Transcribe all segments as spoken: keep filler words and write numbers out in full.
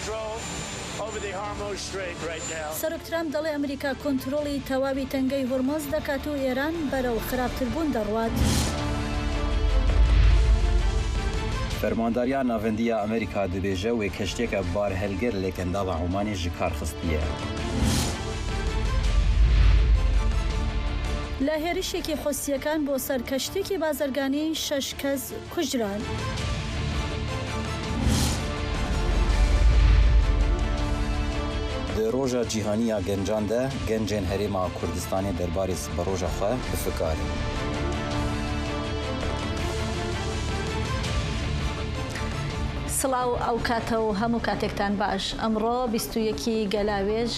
Over the Hormuz Strait right now. سەرۆک ترامپ دەڵێ ئەمریکا کۆنترۆڵی تەواوی تەنگەی هۆرمۆز دەکات و ئێران بەرەو خراپتربوون دەڕوات. فەرماندارییا ناوەندییە ئەمریکا دەبێژە وێ کەشتییەکە بارهەلگر لە گەنداوە عومانێ ji kar xistiye. لە هێرشێکی حوسییەکان بۆ سەر کەشتییەکی بازرگانی شەش کەس کوژران. Di Roja Cîhanî ya Gencan de gencên Herêma Kurdistanê derbarê siberoja xwe difikarin. سڵاو ئەو کاتە و هەموو کاتێکتان باش. ئەمڕۆ بیست و یەکی گەلاوێژ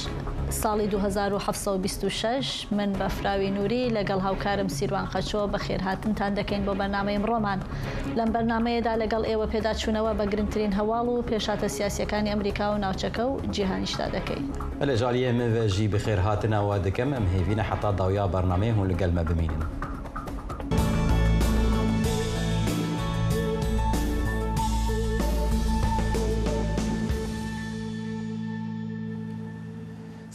ساڵی دوو هەزار و حەفت سەد و بیست و شەش، من بەفراوی نوری لەگەڵ هاوکارم سیروان قەچۆ بەخێرهاتنتان دەکەین بۆ بەرنامەی ئەمڕۆمان. لەم بەرنامەیەدا لەگەڵ ئێوە پێداچوونەوە بە گرنگترین هەواڵ و پێشهاتە سیاسییەکانی ئەمریکا و ناوچەکە و جیهانیشدا دەکەین. Belê, ji aliyê min ve jî bi xêr hatina we dikim. Em hêvî ne heta dawiya bernameyê hûn li gel me bimînin.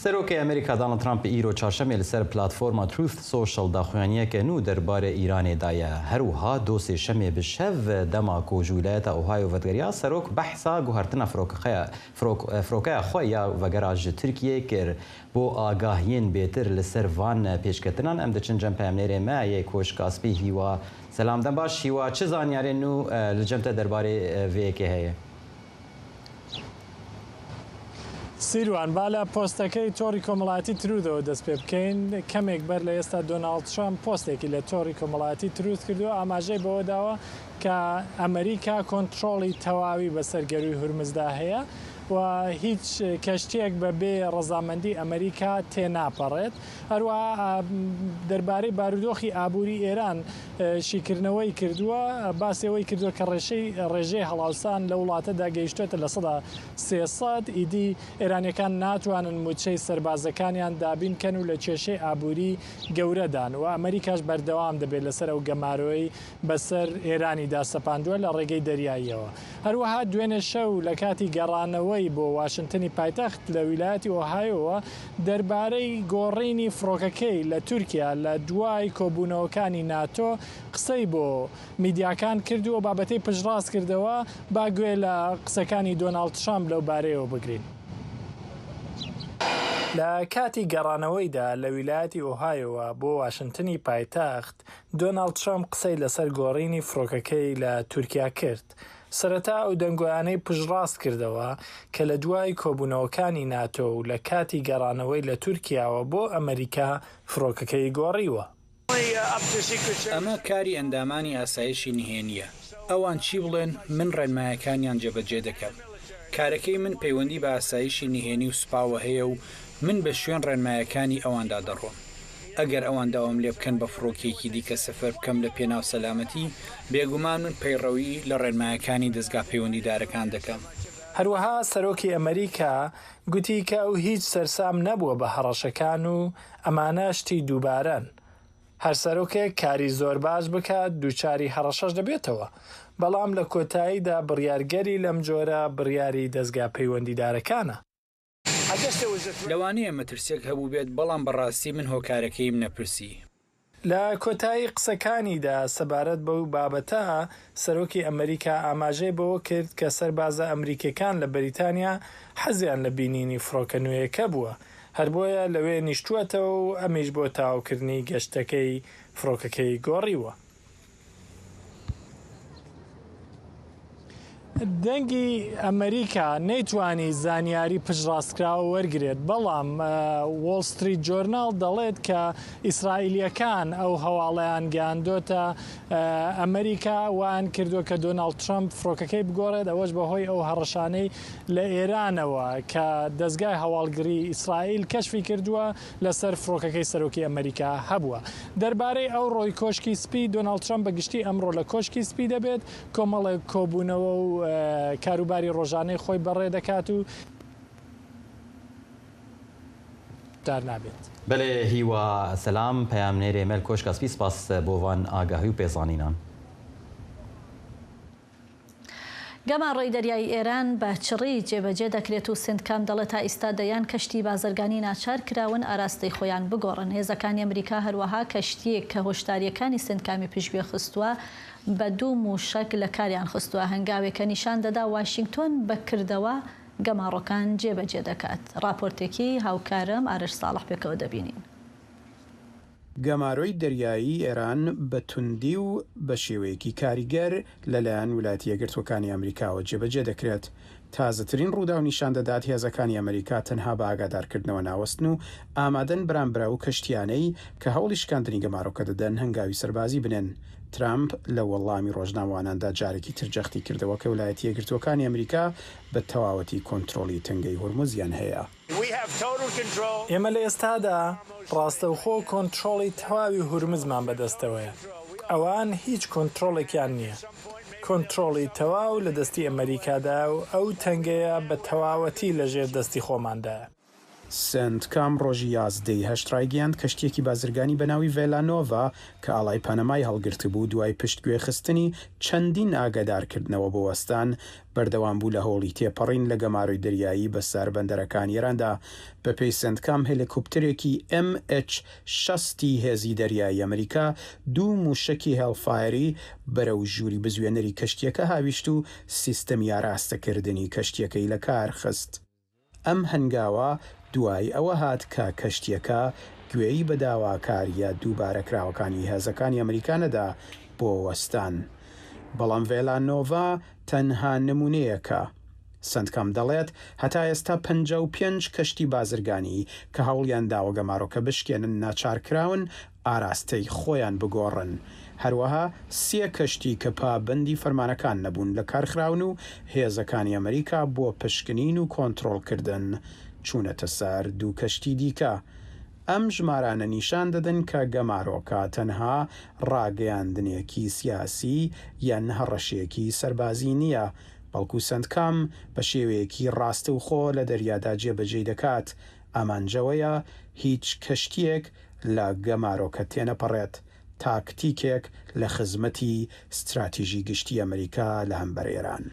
Serokê Amerîka Donald Trump îro çarşemê li ser platforma Truth Social daxuyaniyeke nû derbarê Îranê daye. Her wiha do sêşemê bi şev dema ku ji wîlayeta Ohio vedigeriya, serok behsa guhertina firokeya, firok-, firokeya xwe ya vegera ji Tirkiyê kir. Bo agahiyên bêtir li ser van pêşketinan em diçin cem peyamnêrê me yê Koşka Spî Hîwa. Selam, dem baş Hîwa, çi zanyarên nû, e, li cem te derbarê, e, vê yekê heye? سیروان، با لە پۆستەکەی تۆڕی کۆمەڵایەتی ترودەوە دەست پێ بکەین. کەمێک بەر لە ئێستا دۆناڵد ترامپ پۆستێکی لە تۆڕی کۆمەڵایەتی تروت کردووە، ئاماژەی بەوە داوە کە ئەمریکا کۆنترۆڵی تەواوی بەسەر گەرووی هورمزدا هەیە و هیچ کەشتیەک بە بێ ڕەزامەندی ئەمریکا تێناپەڕێت. هەروەها، ئا، دەربارەی بارودۆخی ئابووری ئێران، ئە، شیکردنەوەی کردووە، باسی ئەوەی کردووە کە ڕێشەی، ڕێژەی هەڵاوسان لە وڵاتەدا گەیشتووەتە لە سەدا سێ سەد. ئیدی ئێرانیەکان ناتوانن موچەی سەربازەکانیان دابین کەن و لە کێشەی ئابووری گەورەدان و ئەمریکاش بەردەوام دەبێت لەسەر ئەو گەمارۆی بەسەر ئێرانیدا سەپاندووە لە ڕێگەی دەریاییەوە. هەروەها دوێنێ شەو لە کاتی گەڕانەوەی بۆ واشنتنی پایتەخت لە ویلایەتی ئۆهایۆوە دەربارەی گۆڕینی فڕۆکەکەی لە تورکیا لە دوای کۆبوونەوەکانی ناتۆ قسەی بۆ میدیاکان کرد و بابەتەی پشتڕاست کردەوە. با گوێ لە قسەکانی دۆناڵد ترامپ لەو بارەیەوە بگرین. لە کاتی گەڕانەوەیدا لە ویلایەتی ئۆهایۆوە بۆ واشنتنی پایتەخت، دۆناڵد ترامپ قسەی لەسەر گۆڕینی فڕۆکەکەی لە تورکیا کرد. سەرەتا ئەو دەنگۆیانەی پشتڕاست کردەوە کە لە دوای کۆبوونەوەکانی ناتۆ و لە کاتی گەڕانەوەی لە تورکیاوە بۆ ئەمریکا فڕۆکەکەی گۆڕیوە. ئەمە کاری ئەندامانی ئاسایشی نهێنییە. ئەوان چی بڵێن، من ڕێنماییەکانیان جێبەجێ دەکەم. کارەکەی من پەیوەندی بە ئاسایشی نهێنی و سوپاوە هەیە و من بە شوێن ڕێنماییەکانی ئەواندا دەڕۆم. ئەگەر ئەوان داوام لێ بکەن بە فڕۆکەیەکی دیکە سەفەر بکەم لە پێناو سەلامەتی، بێگومان من پەیڕەوی لە ڕێنماییەکانی دەزگا پەیوەندیدارەکان دەکەم. هەروەها سەرۆکی ئەمریکا گوتی کە ئەو هیچ سەرسام نەبووە بە هەڕەشەکان و ئەمانە شتی دووبارەن. هەر سەرۆکێک کاری زۆر باش بکات، دووچاری هەڕەشەش دەبێتەوە، بەڵام لە کۆتاییدا بڕیارگەری لەم جۆرە بڕیاری دەزگا پەیوەندیدارەکانە. لەوانەیە مەترسیەک هەبووبێت، بەڵام بەڕاستی من هۆکارەکەیم نەپرسی. لە کۆتایی قسەکانیدا سەبارەت بەو بابەتە، سەرۆکی ئەمریکا ئاماژەی بەوە کرد کە سەربازە ئەمریکیەکان لە بەریتانیا حەزیان لە بینینی فڕۆکە نوێیەکە بووە، هەر بۆیە لەوێ نیشتووەتەوە و ئەمیش بۆ تەواوکردنی گەشتەکەی فڕۆکەکەی گۆڕیوە. دەنگی ئەمریکا نەیتوانی زانیاری پشتڕاستکراوە وەرگرێت، بەڵام، ئە، وۆڵ ستریت جۆرناڵ دەڵێت کە ئیسرائیلیەکان ئەو هەواڵەیان گەیاندۆتە، ئە، ئەمریکا، وایان کردووە کە دۆناڵد ترەمپ فڕۆکەکەی بگۆڕێت، ئەوەش بەهۆی ئەو هەڕەشانەی لە ئێرانەوە کە دەزگای هەواڵگری ئیسرائیل کەشفی کردووە لەسەر فڕۆکەکەی سەرۆکی ئەمریکا هەبووە. دەربارەی ئەو ڕۆی کۆشکی سپی، دۆناڵد ترەمپ بە گشتی ئەمڕۆ لە کۆشکی سپی دەبێت، کۆمەڵێک کۆبوونەوە و، ئە، کاروباری ڕۆژانەی خۆی بەڕێ دەکات و دار نابێت. Belê Hîwa, selam, peyamnêrê me li Koşka Spî, spas bo van agahî û pêzanînan. گەماڕۆی دەریایی ئێران بە چڕی جێبەجێ دەکرێت و سندکام دەڵێت تا ئیستا دەیان کەشتی بازرگانی ناچار کراون ئاراستەی خۆیان بگۆڕن. هێزەکانی ئەمریکا هەروەها کەشتیەک کە هۆشداریەکانی سندکامی پشتگوێ خستووە بە دوو موشەک لە کاریان خستووە، هەنگاوێک کە نیشان دەدا واشنگتۆن بە کردەوە گەماڕۆکان جێبەجێ دەکات. راپۆرتێکی هاوکارم ئارش ساڵح پێکەوە دەبینین. گەمارۆی دەریایی ئێران بە توندی و بە شێوەیەکی کاریگەر لەلایەن ویلایەتە یەکگرتووەکانی ئەمریکاوە جێبەجێ دەکرێت. تازەترین ڕووداو نیشان دەدات هێزەکانی ئەمریکا تەنها بە ئاگادارکردنەوە ناوەستن و ئامادەن بەرامبەر ئەو کەشتیانەی کە هەوڵی شکاندنی گەمارۆکە دەدەن هەنگاوی سەربازی بنێن. ترامپ لە وەڵامی ڕۆژنامەواناندا جارێکی تر جەختی کردەوە کە ویلایەتە یەکگرتووەکانی ئەمریکا بە تەواوەتی کۆنترۆلی تەنگەی هورمزیان هەیە. ئێمە لە ئێستادا ڕاستەوخۆ کۆنترۆڵی تەواوی هورمزمان بەدەستەوەیە. ئەوان هیچ کۆنترۆڵێکیان نییە. کۆنترۆڵی تەواو لە دەستی ئەمریکادایە و ئەو تەنگەیە بە تەواوەتی لە ژێر دەستی خۆماندایە. سنتکام ڕۆژی یازدەی هەشت ڕایگەیاند کەشتیەکی بازرگانی بە ناوی ڤێلانۆڤا کە ئاڵای پەنەمای هەڵگرتبوو، دوای پشتگوێخستنی چەندین ئاگادارکردنەوە بۆ وەستان، بەردەوام بوو لە هەوڵی تێپەڕین لە گەمارۆی دەریایی بەسەر بەندەرەکانی ئێراندا. بەپێی سنتکام، هێلیکوپتەرێکی MH شەست ی هێزی دەریایی ئەمریکا دوو موشەکی هێڵفایەری بەرەو ژووری بزوێنەری کەشتیەکە هاویشت و سیستەمی ئاراستەکردنی کەشتیەکەی لە کار خست. ئەم هەنگاوە دوای ئەوە هات کە کەشتیەکە گوێی بە داواکارییە دووبارەکراوەکانی هێزەکانی ئەمریکا نەدا بۆ وەستان. بەڵام ڤێلانۆڤا تەنها نموونەیەکە. سەنتکام دەڵێت هەتا ئێستا پەنجا و پێنج کەشتی بازرگانی کە هەوڵیان داوە گەمارۆکە بشکێنن ناچارکراون ئاراستەی خۆیان بگۆڕن. هەروەها سێ کەشتی کە پابەندی فەرمانەکان نەبوون لەکارخراون و هێزەکانی ئەمریکا بۆ پشکنین و کۆنترۆڵکردن چوونەتە سەر دوو کەشتی دیکە. ئەم ژمارانە نیشان دەدەن کە گەمارۆکە تەنها ڕاگەیاندنێکی سیاسی یان هەڕەشەیەکی سەربازی نییە، بەڵکو سەندکام بە شێوەیەکی ڕاستەوخۆ لە دەریادا جێبەجێی دەکات. ئامانجەوەیە هیچ کەشتیەک لە گەمارۆکە تێنەپەڕێت، تاکتیکێک لە خزمەتی ستراتیژی گشتی ئەمریکا لە هەمبەر ئێران.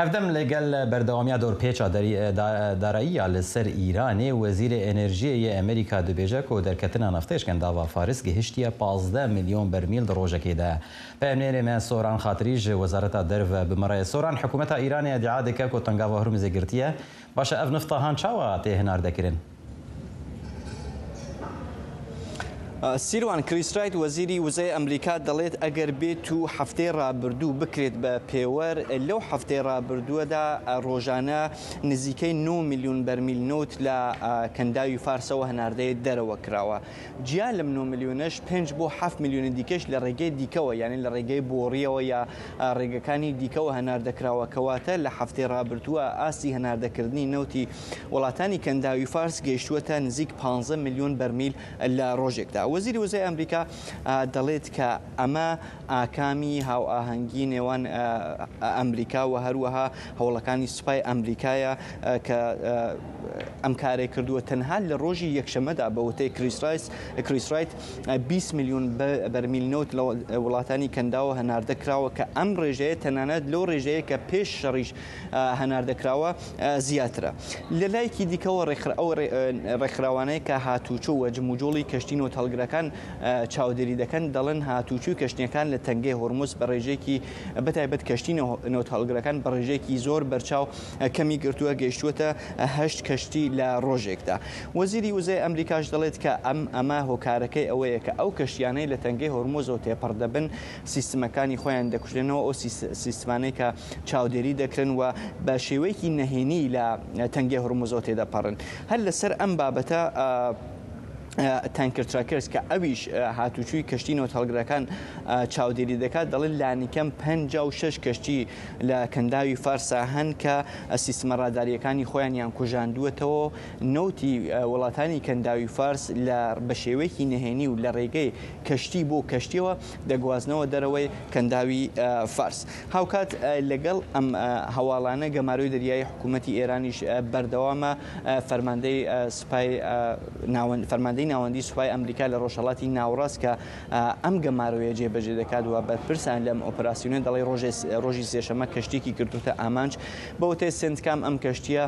Hevdem li gel berdewamiya dorpêça darayî ya li ser Îranê, Wezîrê Enerjiyê yê Amerîka dibêje ku derketina naftê ji Kendava Faris gihiştiye pazdeh milyon bermîl di rojekê de. Peyamnêrê me Soran Xatirî ji Wezareta Derve bi me re ye. Soran, hikûmeta Îranê îdia dike ku Tengava Hurmizê girtiye. Baş e, ev nifta han çawa tê hinardekirin? Sîrwan Chris Wright, wezîrî wizeyê Amerîka, دەڵێت ئەگەر بێت و هەفتەی ڕابردوو بکرێت بە پێوەر، لەو هەفتەی ڕابردووەدا ڕۆژانە نزیکەی نۆ ملیۆن بەرمیل نەوت لە کەنداوی فارسەوە هەناردەی دەرەوە کراوە. جیا لەم نۆ ملیۆنەش، پێنج بۆ حەفت ملیۆنی دیکەش لە ڕێگەی دیکەوە، یعنی لە ڕێگەی بۆڕیەوە یا ڕێگەکانی دیکەوە هەناردەکراوە. کەواتە لە هەفتەی ڕابردووە ئاستی هەناردەکردنی نەوتی وڵاتانی کەنداوی فارس گەیشتووەتە نزیک پانزە ملیۆن بەرمیل لە ڕۆژێکدا. وەزیری وزەی ئەمریکا دەڵێت کە ئەمە ئاکامی هاوئاهەنگی نێوان ئەمریکا و هەروەها هەوڵەکانی سوپای ئەمریکایە کە ئەم کارەی کردووە. تەنها لە ڕۆژی یەکشەممەدا، بە وتەی کریس ڕایس، کریس ڕایت، بیست ملیۆن بەرمیل نەوت لە وڵاتانی کەنداوە هەناردە کراوە کە ئەم ڕێژەیە تەنانەت لەو ڕێژەیە کە پێش شەڕیش هەناردە کراوە زیاترە. لە لایەکی دیکەوە ڕێکخراوانەیە کە هاتووچۆ و جموجۆڵی کەشتی نەوتهەڵگرەکان چاودێری دەکەن، دەڵێن هاتووچووی کەشتیەکان لە تەنگەی هۆرمز بە ڕێژەیەکی، بەتایبەت کەشتی نەوتهەڵگرەکان بە ڕێژەیەکی زۆر بەرچاو کەمی گرتووە، گەیشتووەتە هەشت کەشتی لە ڕۆژێکدا. وەزیری وزەی ئەمریکاش دەڵێت کە ئەم ئەمە هۆکارەکەی ئەوەیە کە ئەو کەشتیانەی لە تەنگەی هۆرمزەوە تێپەڕ دەبن سیستمەکانی خۆیان دەکوژێنەوە، ئەو سیستمانەی کە چاودێری دەکرێن و بە شێوەیەکی نەهێنی لە تەنگەی هۆرمزەوە تێدەپەڕن. هەر لەسەر ئەم بابەتە tanker truckers کە ئەویش هاتوچووی کەشتی نەوتهەڵگرەکان چاودێری دەکات، دەڵێت لانیکەم پەنجا و شەش کەشتی لە کەنداوی فارسا هەن کە سیستمە ڕاداریەکانی خۆیانیان کوژاندووەتەوە. نەوتی وڵاتانی کەنداوی فارس لە بە شێوەیەکی نهێنی و لە ڕێگەی کەشتی بۆ کەشتیەوە دەگوازنەوە دەرەوەی کەنداوی فارس. هاوکات لەگەڵ ئەم هەواڵانە گەمارۆی دەریایی حکوومەتی ئێرانیش بەردەوامە. فەرماندەی سوپای ناوەند، فەرماندەی ناوەندی سوپای ئەمریکا لە ڕۆژهەڵاتی ناوەڕاست کە ئەم گەمارۆیە جێبەجێ دەکات و بەرپرسان لەم ئۆپەراسیۆنە دەڵێ ڕۆژێ-، ڕۆژی سێشەممە کەشتێکی کردوتە ئامانج. بەوتەی سنتکام ئەم کەشتیە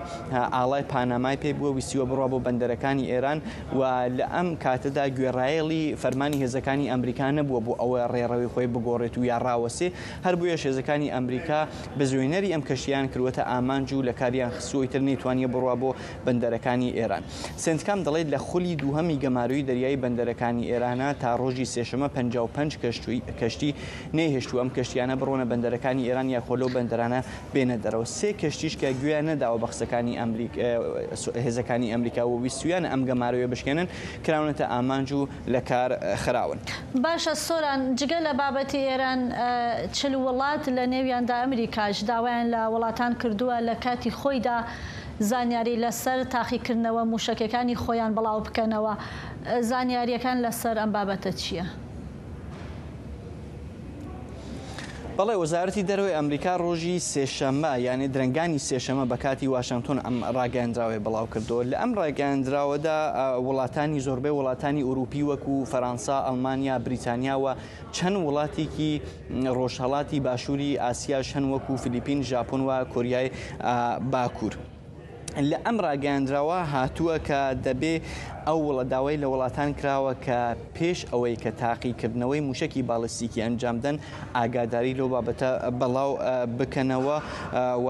ئاڵای پانامای پێ بووە، ویستیوە بڕوا بۆ بەندەرەکانی ئێران و لە ئەم کاتەدا گوێڕایەڵی فەرمانی هێزەکانی ئەمریکا نەبووە بۆ ئەوە ڕێڕەوی خۆی بگۆڕێت و یا ڕاوەسێ. هەر بۆیەش هێزەکانی ئەمریکا بزوێنەری ئەم کەشتیان کردووەتە ئامانج و لە کاریان خستووەی تر نەیتوانیە بڕوا بۆ بەندەرەکانی ئێران. سنتکام دەڵێت لە خولی دووهەمی گەمارۆی دەریایی بەندەرەکانی ئێرانە تا ڕۆژی سێشەممە پەنجا و پەنج کەشتوی-، کەشتی نەیهێشتووە ئەم کەشتیانە بڕۆنە بەندەرەکانی ئێران یا خۆ لەو بەندەرانە بێنە دەرەوە. سێ کەشتیش کە گوێیان نەداوە بە قسەکانی ئەمریک-، ئە، سو-، هێزەکانی ئەمریکا و ویستویان ئەم گەمارۆیە بشکێنن، کراونەتە ئامانج و لە کار، ئە، خراون. باشە سۆران، جگە لە بابەتی ئێران، ئە، چل وڵات لە نێویاندا ئەمریکاش داوایان لە وڵاتان کردووە لە کاتی خۆیدا زانیاری لەسەر تاقیکردنەوە موشەکەکانی خۆیان بڵاو بکەنەوە. ئە، زانیاریەکان لەسەر ئەم بابەتە چییە؟ بەڵێ، وەزارەتی دەرەوەی ئەمریکا ڕۆژی سێشەممە، یعنی درەنگانی سێشەممە بە کاتی واشنگتن ئەم ڕاگەیاندراوەی بڵاو کردەوە. لە ئەم ڕاگەیاندراوەدا، ئە، وڵاتانی، زۆربەی وڵاتانی ئوروپی وەکو فەرەنسا، ئەڵمانیا، بریتانیا و چەند وڵاتێکی ڕۆژهەڵاتی باشووری ئاسیاش هەن وەکو فلیپین، ژاپۆن و کۆریای، ئە، باکوور. لە ئەم ڕاگەیاندراوە هاتووە کە دەبێ ئەو وڵە-، داوای لە وڵاتان کراوە کە پێش ئەوەی کە تاقیکردنەوەی موشەکی باڵستیکی ئەنجام دەن، ئاگاداری لەو بابەتە بەڵاو، ئە، بکەنەوە، ئە، و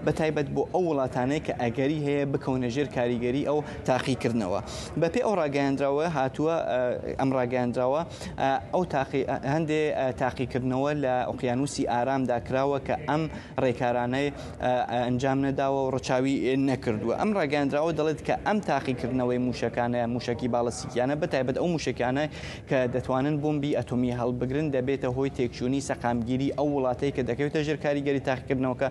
بە تایبەت بۆ ئەو وڵاتانەی کە ئەگەری هەیە بکەونە ژێر کاریگەری ئەو تاقیکردنەوە. بە پێی ئەو ڕاگەیاندراوە هاتووە، ئە، ئەم ڕاگەیاندراوە، ئە، ئەو تاقی-، ئە، هەندێ، ئە، تاقیکردنەوە لە ئۆقیانوسی ئارامدا کراوە کە ئەم ڕێکارانەی، ئە، ئە، ئەنجام نەداوە و ڕەچاوی نەکردووە. ئەم ڕاگەیاندراوە دەڵێت کە ئەم تاقیکردنەوەی موشەکانە، موشەکی باڵستیکیانە، بە تایبەت ئەو موشەکانە کە دەتوانن بۆمبی ئەتۆمی هەڵبگرن، دەبێتە هۆی تێکچوونی سەقامگیری ئەو وڵاتەی کە دەکەوێتە ژێر کاریگەری تاقیکردنەوەکە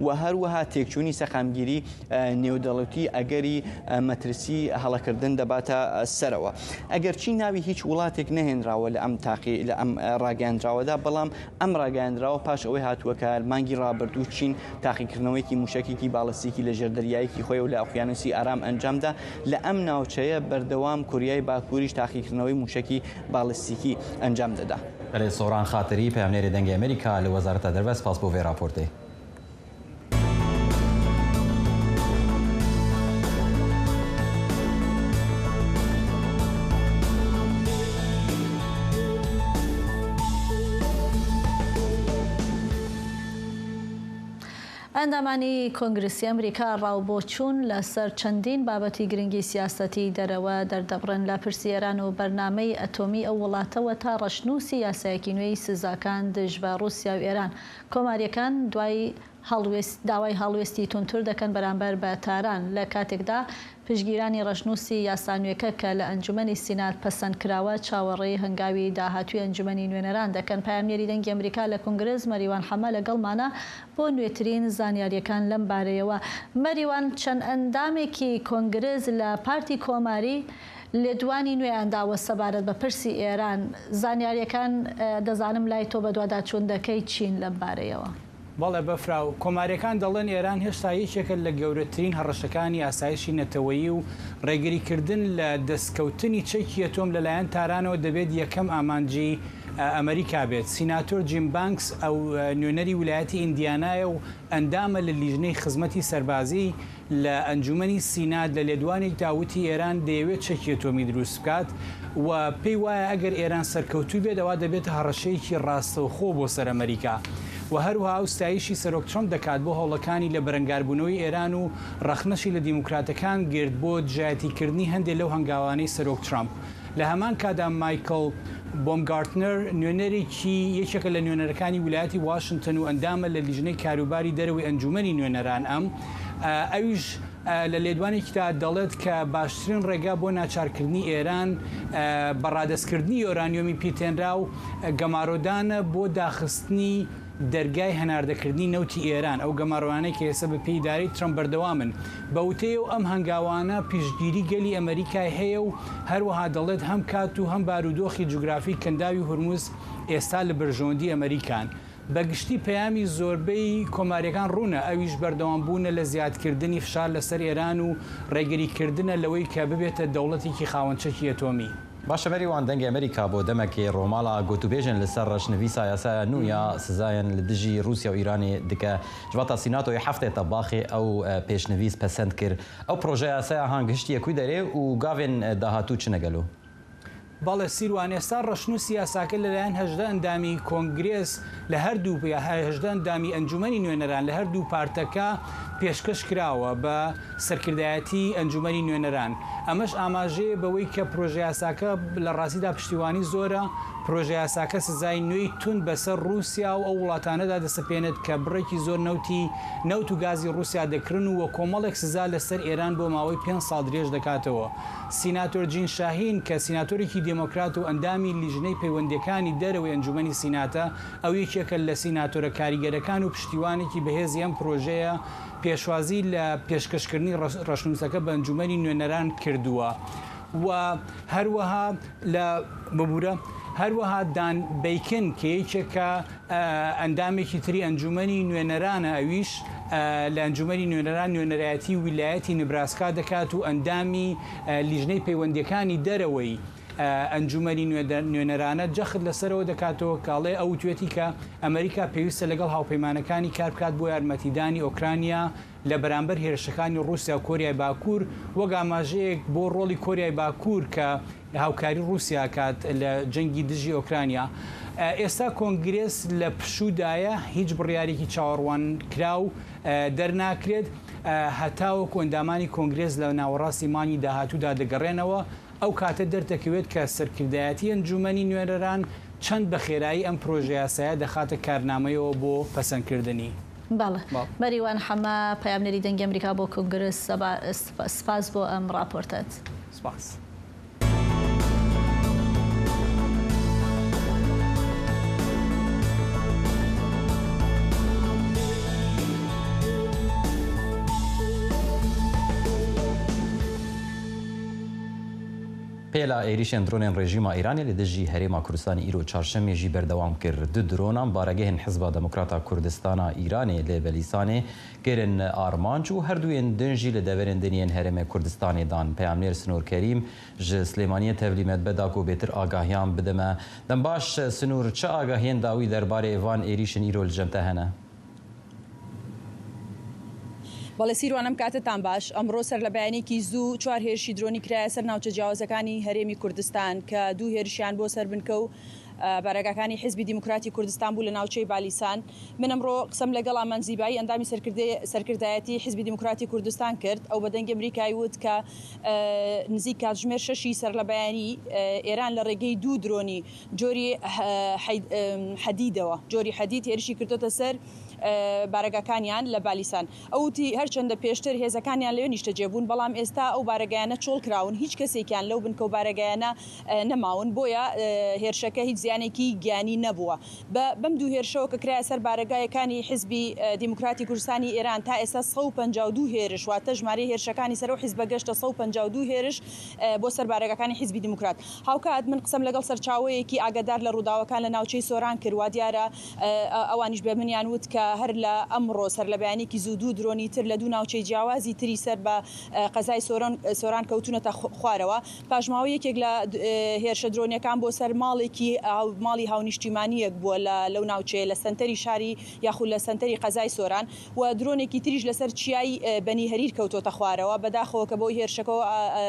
و هەروەها تێکچوونی سەقامگیری، ئە، نێودەوڵەتی ئەگەری، ئە، مەترسی هەڵەکردن دەباتە سەرەوە. ئەگەرچی ناوی هیچ وڵاتێک نەهێنراوە لە ئەم تاقی-، لە ئەم، ئە، ڕاگەیاندراوەدا، بەڵام ئەم ڕاگەیاندراوە پاش ئەوەی هاتووە کە مانگی ڕابردوو چین تاقیکردنەوەیەکی موشەکێکی باڵستیکی لە ژێردەریاییکی خۆی و لە ئۆقیانوسی ئارام ئەنجامدا. لە ئەم ناوچەیە بەردەوام کوریای باکووریش تاقیکردنەوەی موشەکی باڵستیکی ئەنجام دەدا. بەڵێ، سۆران خاتری، پەیامنێری دەنگی ئەمریکا لە وەزارەتە دەربەست، سپاس بۆ vê raportê. ئەندامانی کۆنگرسی ئەمریکا ڕاوبۆچوون لەسەر چەندین بابەتی گرنگی سیاسەتی دەرەوە دەردەبڕن. لە پرسی ئێران و بەرنامەی ئەتۆمی ئەو وڵاتەوە تا ڕەشنووسی یاسایەکی نوێی سزاکان دژ بە ڕووسیا و ئێران، کۆماریەکان دوای هەڵوێست-، داوای هەڵوێستی تونتر دەکەن بەرامبەر بە تاران، لە کاتێکدا پشگیرانی ڕەشنووسی یاسا نوێکە کە لە ئەنجومەنی سینات پەسەند کراوە، چاوەڕێی هەنگاوی داهاتووی ئەنجومەنی نوێنەران دەکەن. پەیامنێری دەنگی ئەمریکا لە کۆنگرس مەریوان حەمە لەگەڵمانە بۆ نوێترین زانیاریەکان لەم بارەیەوە. مەریوان، چەند ئەندامێکی کۆنگرس لە پارتی کۆماری لێدوانی نوێیان داوە سەبارەت بە پرسی ئێران. زانیاریەکان، ئە، دەزانم لای تۆ بەدواداچوون دەکەی چین لەم بارەیەوە؟ بەڵێ بەفرا و کۆماریەکان دەڵێن ئێران هێشتا یەکێکە لە گەورەترین هەڕەشەکانی ئاسایشی نەتەوەیی و ڕێگریکردن لە دەستکەوتنی چەکی ئەتۆم لەلایەن تارانەوە دەبێت یەکەم ئامانجی، ئە، ئەمریکا بێت. سیناتۆر جیم بانکس ئەو، ئە، نوێنەری ویلایەتی ئیندیانایە و ئەندامە لە لیژنەی خزمەتی سەربازی لە ئەنجومەنی سینات لە لێدوانێکدا وتی ئێران دەیەوێت چەکی ئەتۆمی دروست بکات و پێی وایە ئەگەر ئێران سەرکەوتوو بێت، ئەوا دەبێتە هەڕەشەیەکی ڕاستەوخۆ بۆ سەر ئەمریکا. و هەروەها ئەو ستایشی سەرۆک ترەمپ دەکات بۆ هەوڵەکانی لە بەرەنگاربوونەوەی ئێران و ڕەخنەشی لە دیموکراتەکان گرت بۆ دژایەتیکردنی هەندێک لەو هەنگاوانەی سەرۆک ترەمپ. لە هەمان کاتدا مایکل بۆمگارتنەر، نوێنەرێکی، یەکێکە لە نوێنەرەکانی ویلایەتی واشنتن و ئەندامە لە لیژنەی کاروباری دەرەوەی ئەنجومەنی نوێنەران ئەم، ئە، ئەویش لە لێدوانێکیدا دەڵێت کە باشترین ڕێگا بۆ ناچارکردنی ئێران بە ڕادەستکردنی یۆرانیۆمی پیتێنراو گەمارۆدانە بۆ داخستنی دەرگای هەناردەکردنی نەوتی ئێران. ئەو گەمارۆانەی کە ئێستا بە پێی ئیدارەی ترەمپ بەردەوامن. بە وتەی ئەو، ئەم هەنگاوانە پیشگیری گەلی ئەمریکای هەیە و هەروەها دەڵێت هەم کات و هەم بارودۆخی جوگرافی کەنداوی هورموز ئێستا لە بەرژەوەندی ئەمریکان. بە گشتی پەیامی زۆربەی کۆماریەکان ڕوونە، ئەویش بەردەوام بوونە لە زیادکردنی فشار لەسەر ئێران و ڕێگریکردنە لەوەی کە ببێتە دەوڵەتێکی خاوەنچەکی ئەتۆمی. باشە، مەریوان، دەنگی ئەمریکا بۆ دەمەکێ ڕۆماڵە گوتوبێژن لەسەر ڕەشنویسا یاسایە نویا سزایان لە دژی رووسیا و ئیرانێ دکە. جڤاتا سیناتۆی هەفتێ تەباخێ ئەو، ئە، پێشنویس پەسەند کرد. ئەو پرۆژە یاسایە هانگهشتیە کوی دەرێ و گاوێن، ئە، داهاتوو چ نەگەلو؟ بەڵێ سیروان، ئێستا ڕەشنووسی یاساکە لەلایەن هەژدە ئەندامی کۆنگرێس لە هەردوو، یا هەژدە ئەندامی ئەنجومەنی نوێنەران لە هەردوو پارتەکە پێشکەش کراوە بە سەرکردایەتی ئەنجومەنی نوێنەران. ئەمەش ئاماژەیە بەوەی کە پرۆژە یاساکە لە ڕاستیدا پشتیوانی زۆرە. پرۆژە یاساکە سزای نوێی تون بەسەر رووسیا و ئەو وڵاتانەدا دەسەپێنێت کە بڕێکی زۆر نەوتی، نەوت و گازی رووسیا دەکرن و وە کۆمەڵێک سزا لەسەر ئێران بۆ ماوەی پێنج ساڵ درێژ دەکاتەوە. سیناتۆر جین شاهین کە سیناتۆرێکی دێموکرات و ئەندامی لیژنەی پەیوەندیەکانی دەرەوەی ئەنجومەنی سیناتە، ئەو یەکێکە لە سیناتۆرە کاریگەرەکان و پشتیوانێکی بەهێزی ئەم پرۆژەیە، پێشوازی لە پێشکەشکردنی ڕەش-، ڕەشنووسەکە بە ئەنجومەنی نوێنەران کردووە و هەروەها لە، ببورە، هەروەها دان بیکن کە یەکێکە، ئە، ئەندامێکی تری ئەنجومەنی نوێنەرانە، ئەویش، ئە، لە ئەنجومەنی نوێنەران نوێنەرایەتی ویلایەتی نبراسکا دەکات و ئەندامی، ئە، لیژنەی پەیوەندیەکانی دەرەوەی، ئە، ئەنجومەنی نوێدە-، نوێنەرانە جەخت لەسەرەوە دەکاتەوە کە ئەڵێ ئەو وتوێتی کە ئەمریکا پێویستە لەگەڵ هاوپەیمانەکانی کار بکات بۆ یارمەتیدانی ئۆکرانیا لە بەرامبەر هێرشەکانی رووسیا و کۆریای باکوور، وەک ئاماژەیەک بۆ ڕۆڵی کۆریای باکوور کە هاوکاری رووسیا کات لە جەنگی دژی ئۆکرانیا. ئێستا کۆنگرێس لە پشوودایە، هیچ بڕیارێکی چاوەڕوان کراو دەرناکرێت، هەتاوەکو ئەندامانی کۆنگرێس لە ناوەڕاستی مانگی داهاتوودا دەگەڕێنەوە. ئەو کاتە دەردەکەوێت کە سەرکردایەتی ئەنجومەنی نوێنەران چەند بە خێرایی ئەم پرۆژە یاسایە دەخاتە کارنامەیەوە بۆ پەسەندکردنی. بەڵێ. بەڵێ. مەریوان حەمە، پەیامنێری دەنگی ئەمریکا بۆ کۆنگرس، سەبا-، سپ-، سپاس بۆ ئەم ڕاپۆرتەت. سپاس. پێلا ئێریشێن درۆنێن ڕێژیما ئیرانێ لە دژی هەرێما کوردستانی ئیرۆ چارشەمێ ژی بەردەوام کرد. دو درۆنان بارەگەهێن حزبا دەموکراتا کوردستانا ئیرانێ لە بەلیسانێ کێرن ئارمانج و هەردووێن دنجی لە دەڤێرێن دنیێن هەرێمێ کوردستانێ دان. پەیامنێر سنوور کەریم ژ سلێمانیە تەڤلیمەت بەداکۆ بێتر ئاگاهیان بدەمە. دەم باش سنوور، چ ئاگاهیێن داوی دەربارەی ڤان ئێریشن ئیرۆ لە جەمتە هەنە؟ بەڵێ سیروان، ئەم کاتتان باش. ئەمڕۆ سەر لە بەیانێکی زوو چوار هێرشی درۆنی کرایە سەر ناوچە جیاوازەکانی هەرێمی کوردستان کە دوو هێرشیان بۆ سەر بنکە و، ئە، بارەگاکانی حیزبی دیموکراتی کوردستان بوو لە ناوچەی بالیسان. من ئەمڕۆ قسەم لەگەڵ ئامانزیبایی ئەندامی سەرکردەی-، سەرکردایەتی حیزبی دیموکراتی کوردستان کرد. ئەو بە دەنگی ئەمریکای وت کە، ئە، نزیک کاتژمێر شەشی سەر لە بەیانی، ئە، ئێران لە ڕێگەی دوو درۆنی جۆری، ئە، حەید-، ئەم، حەدیدەوە، جۆری حەدید هێرشی کردوتە سەر، ئە، بارەگاکانیان لە بالیسان. ئەو وتی هەرچەندە پێشتر هێزەکانیان لەوێ نیشتەجێ بوون، بەڵام ئێستا ئەو بارەگایانە چۆڵ کراون، هیچ کەسێکیان لەو بنکە و بارەگایانە، ئە، نەماون. بۆیە، ئە، هێرشەکە هیچ زیانێکی گیانی نەبووە. بە، بەم دوو هێرشەوە کە کرایە سەر بارەگایەکانی حیزبی، ئە، دیموکراتی کوردستانی ئێران، تا ئێستا سەد و پەنجا و دوو هێرش، واتە ژمارەی هێرشەکانی سەر ئەو حیزبە گەشتە سەد و پەنجا و دوو هێرش، ئە، بۆ سەر بارەگاکانی حیزبی دیموکرات. هاوکات من قسەم لەگەڵ سەرچاوەیەکی ئاگادار لە ڕووداوەکان لە ناوچەی سۆران کرد، وا دیارە، ئە، ئە، ئەوانیش بە منیان وت کە هەر لە ئەمڕۆ سەر لە بەیانێکی زوو دوو درۆنی تر لە دوو ناوچەی جیاوازی تری سەر بە، ئە، قەزای سۆران، سۆران کەوتونەتە خو-، خوارەوە. پاشماوەی یەکێک لە د-، ئە، هێرشە درۆنیەکان بۆ سەر ماڵێکی هاو-، ماڵی هاونیشتیمانیەک بووە لە، لەو ناوچەیە لە سەنتەری شاری یاخود لە سەنتەری قەزای سۆران و درۆنێکی تریش لەسەر چیای، ئە، بەنی هەریر کەوتۆتە خوارەوە. بەداخەوە کە بۆی هێرشەکەەوە، ئە، ئە،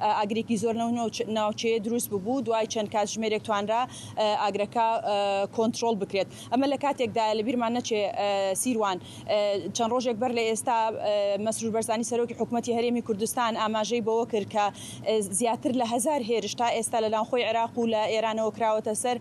ئە، ئاگرێکی زۆر نەو-، نەو-، ناوچەیە دروست ببوو، دوای چەند کاتژمێرێک توانرا، ئە، ئاگرەکە، ئە، کۆنترۆل بکرێت. ئەمە لە کاتێکدا لە بیرمان نەچێ، سیروان، چەند ڕۆژێک بەر لە ئێستا، مەسرور بەرزانی، سەرۆکی حکوومەتی هەرێمی کوردستان، ئاماژەی بەوە کرد کە زیاتر لە هەزار هێرش تا ئێستا لە ناوخۆی عێراق و لە ئێرانەوە کراوەتە سەر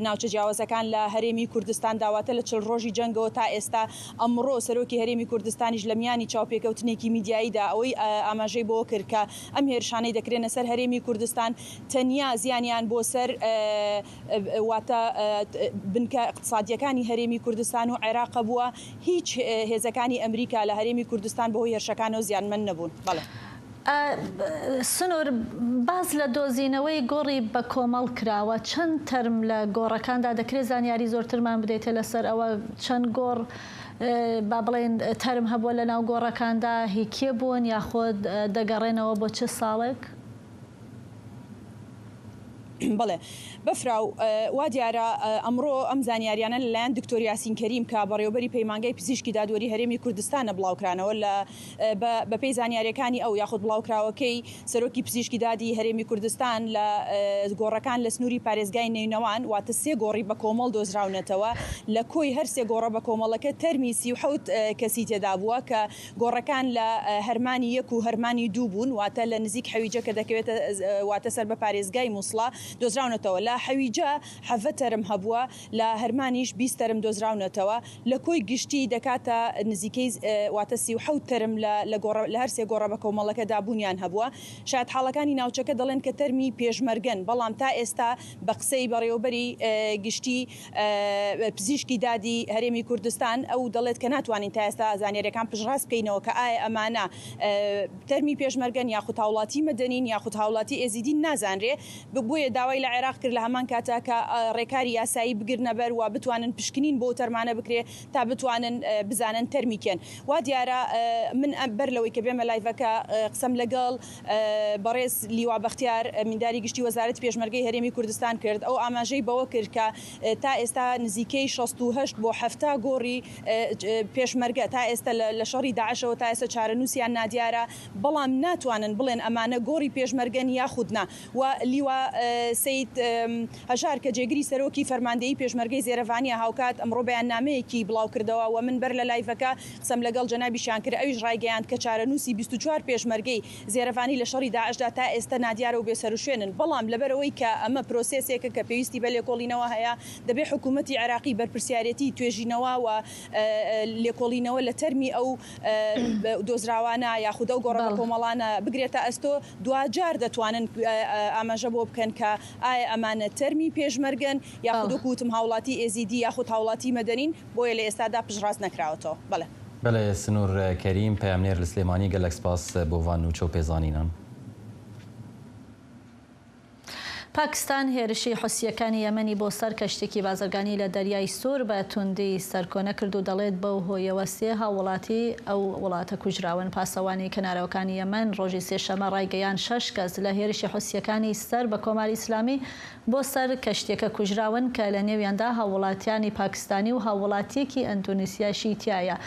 ناوچە جیاوازەکان لە هەرێمی کوردستان، داواتە لە چل ڕۆژی جەنگەوە تا ئێستا. ئەمڕۆ سەرۆکی هەرێمی کوردستانیش لە میانی چاوپێکەوتنێکی میدیاییدا ئەوەی ئاماژەی بەوە کرد کە ئەم هێرشانەی دەکرێنە سەر هەرێمی کوردستان تەنیا زیانیان بۆ سەر واتە بنکە اقتصادیەکانی هەرێمی کوردستان و عێراق بووە. هیچ هێزەکانی ئەمریکا لە هەرێمی کوردستان بەهۆی هێرشەکانەوە زیانمەند نەبوون. بەڵێ. سنوور، باز لە دۆزینەوەی گۆڕی بە کۆمەڵ کراوە. چەند تەرم لە گۆڕەکاندا دەکرێت زانیاری زۆرترمان بدەیتە لەسەر ئەوە؟ چەند گۆڕ، با بڵێن، تەرم هەبووە لە ناو گۆڕەکاندا؟ هی کێ بوون یاخود دەگەڕێنەوە بۆ چ ساڵێک؟ بەڵێ، بەفراو، وا دیارە ئەمڕۆ ئەم زانیاریانە لەلایەن دکتۆر یاسین کەریم کە بەڕێوەبەری پەیمانگای پزیشکی دادوەری هەرێمی کوردستانە بڵاوکرانەوە. لە بەپێی زانیاریەکانی ئەو یاخود بڵاوکراوەکەی سەرۆکی پزیشکی دادی هەرێمی کوردستان، لە گۆڕەکان لە سنووری پارێزگای نێونەوان واتە سێ گۆڕی بە کۆمەڵ دۆزراونەتەوە. لە کۆی هەر سێ گۆڕە بە کۆمەڵەکە تەرمی سی و حەوت کەسی تێدا بووە کە گۆڕەکان لە هەرمانی یەک و هەرمانی دوو بوون، واتە لە نزیک حەویجە کە دەکەوێتە، واتە سەر بە پارێزگای موسڵا، دۆزراونەتەوە. لە حەویجە حەڤە تەرم هەبووە، لە هەرمانیش بیست تەرم دۆزراونەتەوە. لە کۆی گشتی دەکاتە نزیکەی، واتە سی و حەوت تەرم لە، لە گۆڕە، لە هەر سێ گۆڕە بە کۆمەڵەکەدا بوونیان هەبووە. شایەت حاڵەکانی ناوچەکە دەڵێن کە تەرمی پێشمەرگەن، بەڵام تا ئێستا بە قسەی بەڕێوەبەری گشتی پزیشکی دادی هەرێمی کوردستان، ئەو دەڵێت کە ناتوانین تا ئێستا زانیاریەکان پشتڕاست بکەینەوە کە ئایا ئەمانە تەرمی پێشمەرگەن یاخود هاوڵاتی مەدەنین یاخود هاوڵاتی ئێزیدین نازانرێ. بۆیە داوای لە عێراق کرد لە هەمان کاتا کە ڕێکاری یاسایی بگرنە بەر و بتوانن پشکنین بۆ تەرمانە بکرێ تا بتوانن بزانن تەرمی کێن. وا دیارە، من بەر لەوەی کە بێمە لایڤەکە، قسەم لەگەڵ بەڕێز لیوا بەختیار، مینداری گشتی وەزارەتی پێشمەرگەی هەرێمی کوردستان کرد. ئەو ئاماژەی بەوە کرد کە تا ئێستا نزیکەی شەست و هەشت بۆ حەفتا گۆڕی پێشمەرگە تا ئێستا لە، لە شەڕی داعشەوە تا ئێستا چارەنووسیان نادیارە، بەڵام ناتوانن بڵێن ئەمانە گۆڕی پێشمەرگەن یاخود نا. و لیوا سید هەژار کە جێگری سەرۆکی فەرماندەیی پێشمەرگەی زێرەڤانیە هاوکات ئەمڕۆ بەیاننامەیەکی بڵاو کردەوە و من بەر لە لایڤەکە قسەم لەگەڵ جەنابیشیان کرد، ئەویش ڕایگەیاند کە چارەنووسی بیست و چوار پێشمەرگەی زێرەڤانی لە شەڕی داعشدا تا ئێستا نادیارە و بێسەروشوێنن، بەڵام لەبەرەوەی کە ئەمە پرۆسێسێکە کە پێویستی بە لێکۆڵینەوە هەیە، دەبێ حکوومەتی عێراقی بەرپرسیارەتی توێژینەوە و لێکۆڵینەوە لە تەرمی ئەو دۆزراوانە یاخود ئەو گۆڕە بە کۆمەڵانە بگرێتە ئەستۆ، دواجار دەتوانن ئاماژە بۆ بکەن کە ئایا ئەمانە تەرمی پێشمەرگەن یاخود وەکو وتم هاوڵاتی ئێزیدی یاخود هاوڵاتی مەدەنین، بۆیە لە ئێستادا پشتڕاست نەکراوەتەوە. بەڵێ. بەڵێ، سنوور کەریم، پەیامنێر لە سلێمانی، گەلەک سپاس بۆ ڤان نوچە و پێزانینان. پاکستان هێرشی حوسیەکانی یەمەنی بۆ سەر کەشتێکی بازرگانی لە دەریای سوور بە توندی سەرکۆنە کرد و دەڵێت بەو هۆیەوە سێ هاووڵاتی ئەو وڵاتە کوژراون. پاسەوانی کەنارەوەکانی یەمەن ڕۆژی سێشەممە ڕایگەیاند شەش کەس لە هێرشی حوسیەکانی سەر بە کۆماری ئیسلامی بۆ سەر کەشتیەکە کوژراون کە لە نێویاندا هاووڵاتیانی پاکستانی و هاووڵاتیەکی ئەندونیسیاشی تیایە.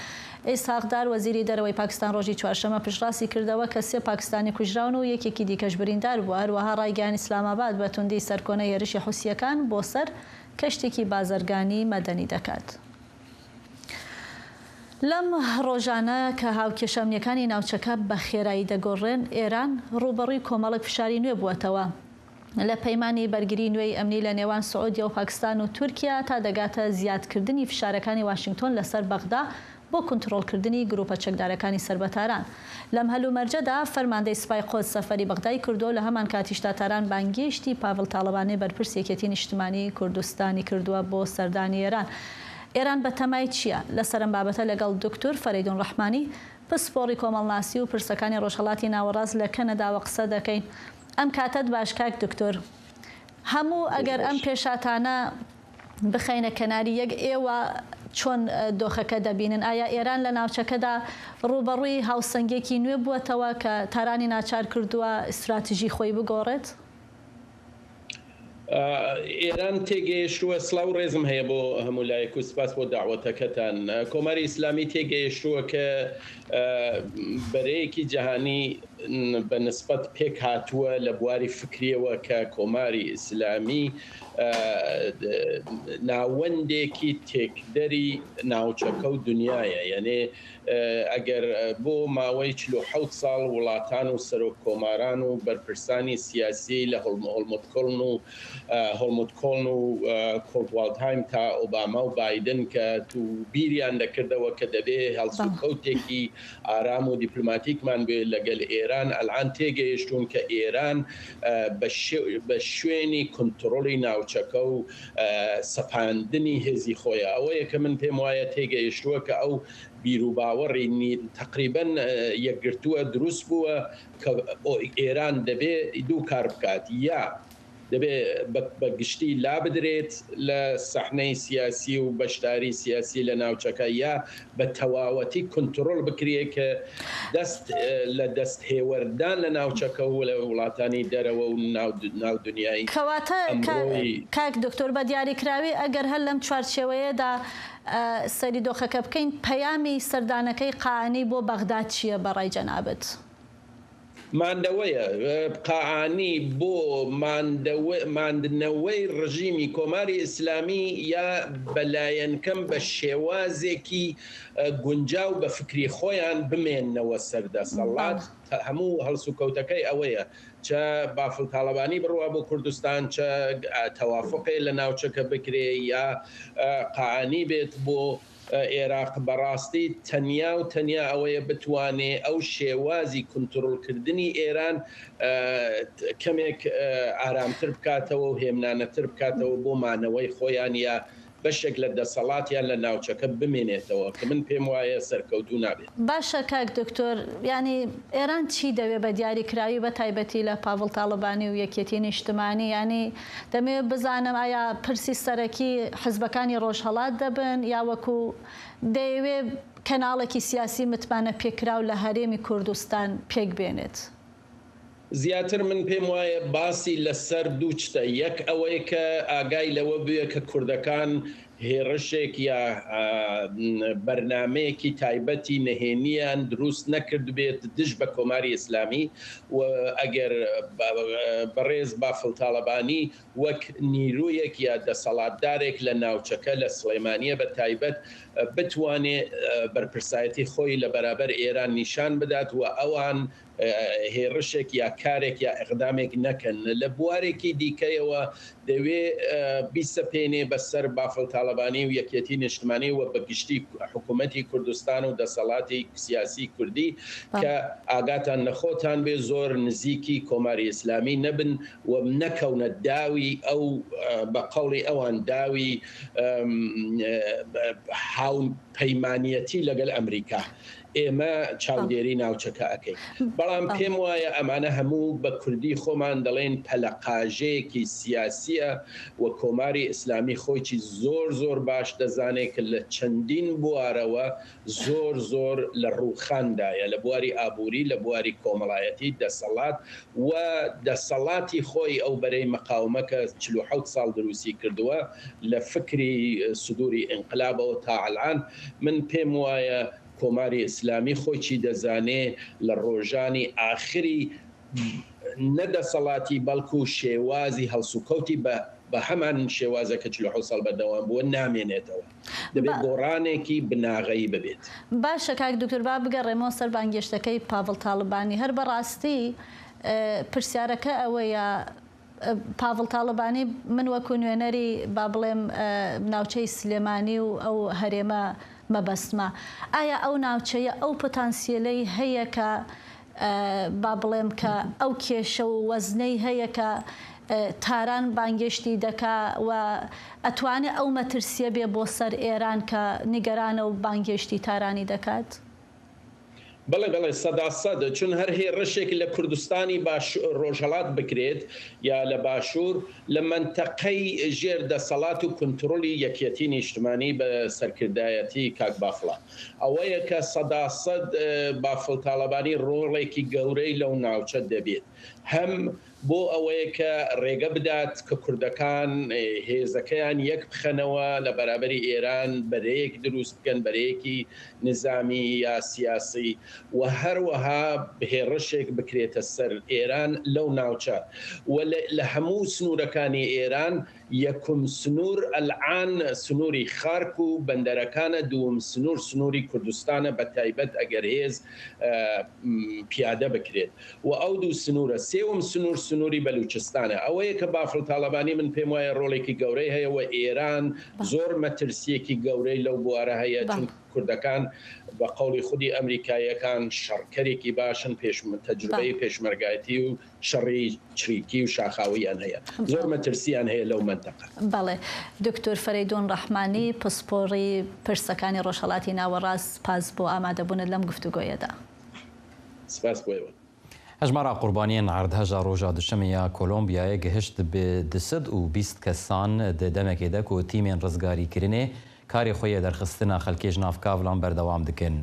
ئیسحاق دار، وەزیری دەرەوەی پاکستان، ڕۆژی چوارشەممە پشتڕاستی کردەوە کە سێ پاکستانی کوژراون و یەکێکی دیکەش بریندار بووە. هەروەها ڕایگەیاند ئیسلاماباد بە توندی سەرکۆنە هێرشی حوسیەکان بۆ سەر کەشتێکی بازرگانی مەدەنی دەکات. لەم ڕۆژانە کە هاوکێشە ئەمنیەکانی ناوچەکە بە خێرایی دەگۆڕێن، ئێران ڕوبەڕووی کۆمەڵێک فشاری نوێ بووەتەوە. لە پەیمانی بەرگری نوێی ئەمنی لە نێوان سعودیە و پاکستان و تورکیا تا دەگاتە زیادکردنی فشارەکانی واشنگتۆن لەسەر بەغدا بۆ کونتڕۆڵکردنی گروپە چەکدارەکانی سەر بە تاران. لەم هەلومەرجەدا فەرماندەی سپای قۆدس سەفەری بەغدای کردووە، لە هەمان کاتیشدا تاران بانگێشتی پاڤڵ تاڵەبانی بەرپرسی یەکێتی نیشتمانی کوردستانی کردووە بۆ سەردانی ئێران. ئێران بە تەمای چییە؟ لەسەر ئەم بابەتە لەگەڵ دکتور فەرەیدون ڕەحمانی، پسپۆڕی کۆمەڵناسی و پرسەکانی ڕۆژهەڵاتی ناوەڕاست لە کەنەداوە قسە دەکەین. ئەم کاتەت باش کاک دکتور. هەموو ئەگەر ئەم پێشاتانە بخەینە کەناری یەک، ئێوە چۆن دۆخەکە دەبینن؟ ئایا ئێران لە ناوچەکەدا ڕوبەڕووی هاوسەنگێکی نوێ بووەتەوە کە تارانی ناچار کردووە استراتیژی خۆی بگۆڕێت؟ ئێران تێگەیشتووە، سڵاو ڕێزم هەیە بۆ هەموو لایەک و سپاس بۆ داوەتەکەتان. کۆماری ئیسلامی تێگەیشتووە کە بەرەیەکی جیهانی بە نسبەت پێک هاتووە لە بواری فکریەوە کە کۆماری ئیسلامی ناوەندێکی تێکدەری ناوچەکە و دنیاە. یعنی ئەگەر بۆ ماوەی چل و حەوت ساڵ وڵاتان و سەرۆک کۆماران و بەرپرسانی سیاسی لە هەڵمەتکۆڵن و هەڵمەتکۆڵن و کۆڵدوالدهایم تا ئۆباما و بایدن کە تو بیریان دەکردەوە کە دەبێ هەڵسوکەوتێکی ئارام و دیپلوماتیکمان بێ لەگەل ئێران، ئەلان تێگەیشتون کە ئێران بە شوێنی کنترۆلی ناوچەکە و سەپاندنی هێزی خۆیە. ئەوەیە کە من پێم وایە تێگەیشتووە کە ئەو بیروباوەڕی تقریبەن یەکگرتووە دروست بووە کە ئێران دەبێ دوو کار بکات، یا دەبێ بە گشتی لا بدرێت لە سەحنەی سیاسی و بەشداری سیاسی لە ناوچەکە، یا بە تەواوەتی کنترۆل بکرێ کە دەست لە دەست هێوەردان لە ناوچەکە و لە وڵاتانی دەرەوە و ناو دنیای کەواتە. کاک دکتۆر، بە دیاریکراوی ئەگەر هەر لەم چوارچێوەیەدا سەری دۆخەکە بکەین، پەیامی سەردانەکەی قانی بۆ بەغداد چییە بەڕای جەنابت؟ ماندەوەیە قاعانی بۆ ماندنەوەی ڕژیمی کۆماری ئیسلامی یا بەلایەنکەم بە شێوازێکی گونجاو بە فکری خۆیان بمێننەوە سەردەسەڵات. هەموو هەڵسوکەوتەکەی ئەوەیە، چە بافڵ تاڵەبانی بڕوا بۆ کوردستان، چە تەوافقێ لە ناوچەکە بکرێ یا قاعانی بێت بۆ ئێراق بەڕاستی تەنیا و تەنیا ئەوەیە بتوانێ ئەو شێوازی کنترلکردنی ئێران کەمێک ئارامتر بکاتەوە و هێمنانەتر بکاتەوە بۆ مانەوەی خۆیان یا بەشێک لە دەسەڵاتیان لە ناوچەکە بمێنێتەوە، کە من پێم وایە سەرکەوتوو نابێت. باشە کاک دکتۆر، یعنی ئێران چی دەوێ بە دیاریکراوی، بە تایبەتی لە پاڤڵ تاڵبانی و یەکێتی نیشتمانی؟ یعنی دەمەوێت بزانم ئایا پرسی سەرەکی حزبەکانی ڕۆژهەڵات دەبن، یا وەکو دەیەوێ کەناڵێکی سیاسی متمانە پێکراو لە هەرێمی کوردستان پێک بێنێت؟ زیاتر من پێم وایە باسی لەسەر دوو چتە، یەک ئەوەیە کە ئاگای لەوە بووە کە کوردەکان هێڕشێک یا بەرنمەیەکی تایبەتی نهێنیان دروست نەکرد بێت دژ بە کۆماری ئیسلامی و ئەگەر بەڕێز بافڵ تاڵەبانی وەک نیرویەک یا دەسەڵاتدارێک لە ناوچەکە لە سلێمانیە بە تایبەت بتوانێ بەرپرسایەتی خۆی لە بەرابەر ئێران نیشان بدات و ئەوان هێڕشێک یا کارێک یا ئەقدامێک نەکەن. لە بوارێکی دیکەیەوە دەوێ بیسەپێنێ بەسەر بافڵ تاڵەبانی و یەکێتی نیشتمانی و بە گشتی حکوومەتی کوردستان و دەسەڵاتی سیاسی کوردی کە ئاگاتان نەخۆتان بێ زۆر نزیکی کۆماری ئیسلامی نەبن و نەکەونە داوی ئەو بە قەڵی ئەوان داوی هاون پەیمانەتی لەگەل ئەمریکا ئێمە چاودێری ناوچەکە ئەکەین. بەڵام پێم وایە ئەمانە هەموو بە کوردی خۆمان دەڵێن پەلەقاژەیەکی سیاسیە و کۆماری ئیسلامی خۆیی زۆر زۆر باش دەزانێت کە لە چەندین بوارەوە زۆر زۆر لە ڕووخاندایە، لە بواری ئابووری، لە بواری کۆمەڵایەتی، دەسەڵات و دەسەڵاتی خۆی ئەو بەرەی مەقاومە کە چل و حەوت ساڵ دروستی کردووە لە فکری سدوری ئینقلابەوە تا ئەلان. من پێم وایە کۆماری ئیسلامی خۆیی دەزانێ لە ڕۆژانی ئاخری نەدەسەڵاتی بەڵکو شێوازی هەڵسوکەوتی بە بە هەمان شێوازە کە چل و حەوت ساڵ بەردەوام بووە نامێنێتەوە. دەبێت گۆڕانێکی بناغەیی ببێت. باشە کاک دکتۆر، با بگەڕێمەوە سەر بانگێشتەکەی پاڤڵ تاڵبانی. هەر بەڕاستی پرسیارەکە ئەوەیە، پاڤڵ تاڵبانی، من وەکو نوێنەری با بڵێم ناوچەی سلێمانی و ئەو هەرێمە مەبەستمە، ئایا ئەو ناوچەیە ئەو پۆتانسیەلەی هەیە کە با بڵێم کە ئەو کێشە و وەزنەی هەیە کە تاران بانگێشتی دەکا و ئەتوانێ ئەو مەترسیە بێ بۆ سەر ئێران کە نیگەرانە و بانگێشتی تارانی دەکات؟ بەڵێ بەڵێ سەدا سەد، چون هەر هێ ڕشێک لە کوردستانی باش ڕۆژهەڵات بکرێت یا لە باشوور لە منتەقەی ژێر دەسەڵات و کنترلی یەکێتی نیشتمانی بە سەرکردایەتی کاک بافڵە ئەوەیە کە سەدا سەد بافڵ تاڵەبانی ڕۆڵێکی گەورەی لەو ناوچە دەبێت، هەم بۆ ئەوەیە کە ڕێگە بدات کە کوردەکان، ئێ، هێزەکەیان یەک بخەنەوە لە بەرابەری ئێران، بەرەیەک دروست بکەن، بەرەیەکی نظامی یا سیاسی، و هەروەها هێڕشێک بکرێتە سەر ئێران لەو ناوچە. و لە، لە هەموو سنوورەکانی ئێران، یەکم سنوور ئەلعان سنووری خارک و بەندەرەکانە، دووم سنوور سنووری کوردستانە، بە تایبەت ئەگەر هێز، ئە، م، پیادە بکرێت. و ئەو دوو سنوورە، سێوم سنوور سنووری بەلوچستانە. ئەوەیە کە بافڵ تاڵەبانی، من پێم وایە، ڕۆڵێکی گەورەی هەیە و ئێران بەڵێ. زۆر مەترسیەکی گەورەی لەو بوارە هەیە، بەڵێ. چونکە کوردەکان بە قەولی خودی ئەمریکاییەکان شەڕکەرێکی باشن، پێش-، تەجروبەی بەڵێ. پێشمەرگایەتی و شەڕی چریکی و شاخاویان هەیە. بەڵێ. زۆر مەترسیان هەیە لەو مەنتەقە. بەڵێ. دکتۆر فەرەیدون ڕەحمانی، پسپۆڕی پرسەکانی ڕۆژهەڵاتی ناوەڕاست، سپاس بۆ ئامادەبوونت لەم گفتوگۆیەدا. سپاس بۆ ئێوە. هەژمارا قوربانیên erdheja roja duşemê ya Kolombiyayê gihişt bi du sed û bîst kesan di demekê de ku tîmên rizgarîkirinê karê xwe yê derxistina xelkê ji nav kavilan berdewam dikin.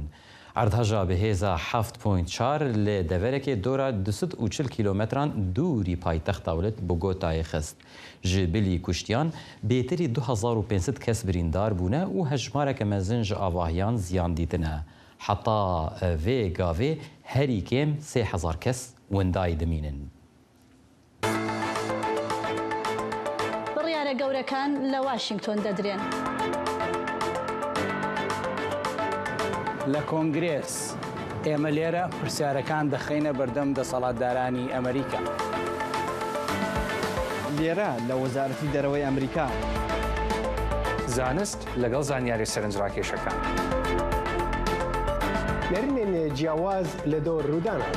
Erdheja bi hêza heft point çar li deverekê dora du sed û çil kîlometran dûrî paytexta Bogotayê xist. Ji bilî kuştiyan bêtirî du hezar û pênc sed kes birîndar bûne û hejmareke mezin ji avahiyan ziyan dîtine. Heta vê gavê herî kêm sê hezar kes windayî dimînin. بڕیارە گەورەکان لە واشنگتۆن دەدرێن. لە کۆنگرێس، ئێمە لێرە پرسیارەکان دەخەینە بەردەم دەسەڵاتدارانی ئەمریکا. لێرە لە وەزارەتی دەرەوەی ئەمریکا. زانست لەگەڵ زانیاری سەرنجڕاکێشەکان. نەرینێن جیاواز لە دۆ ڕوودانە.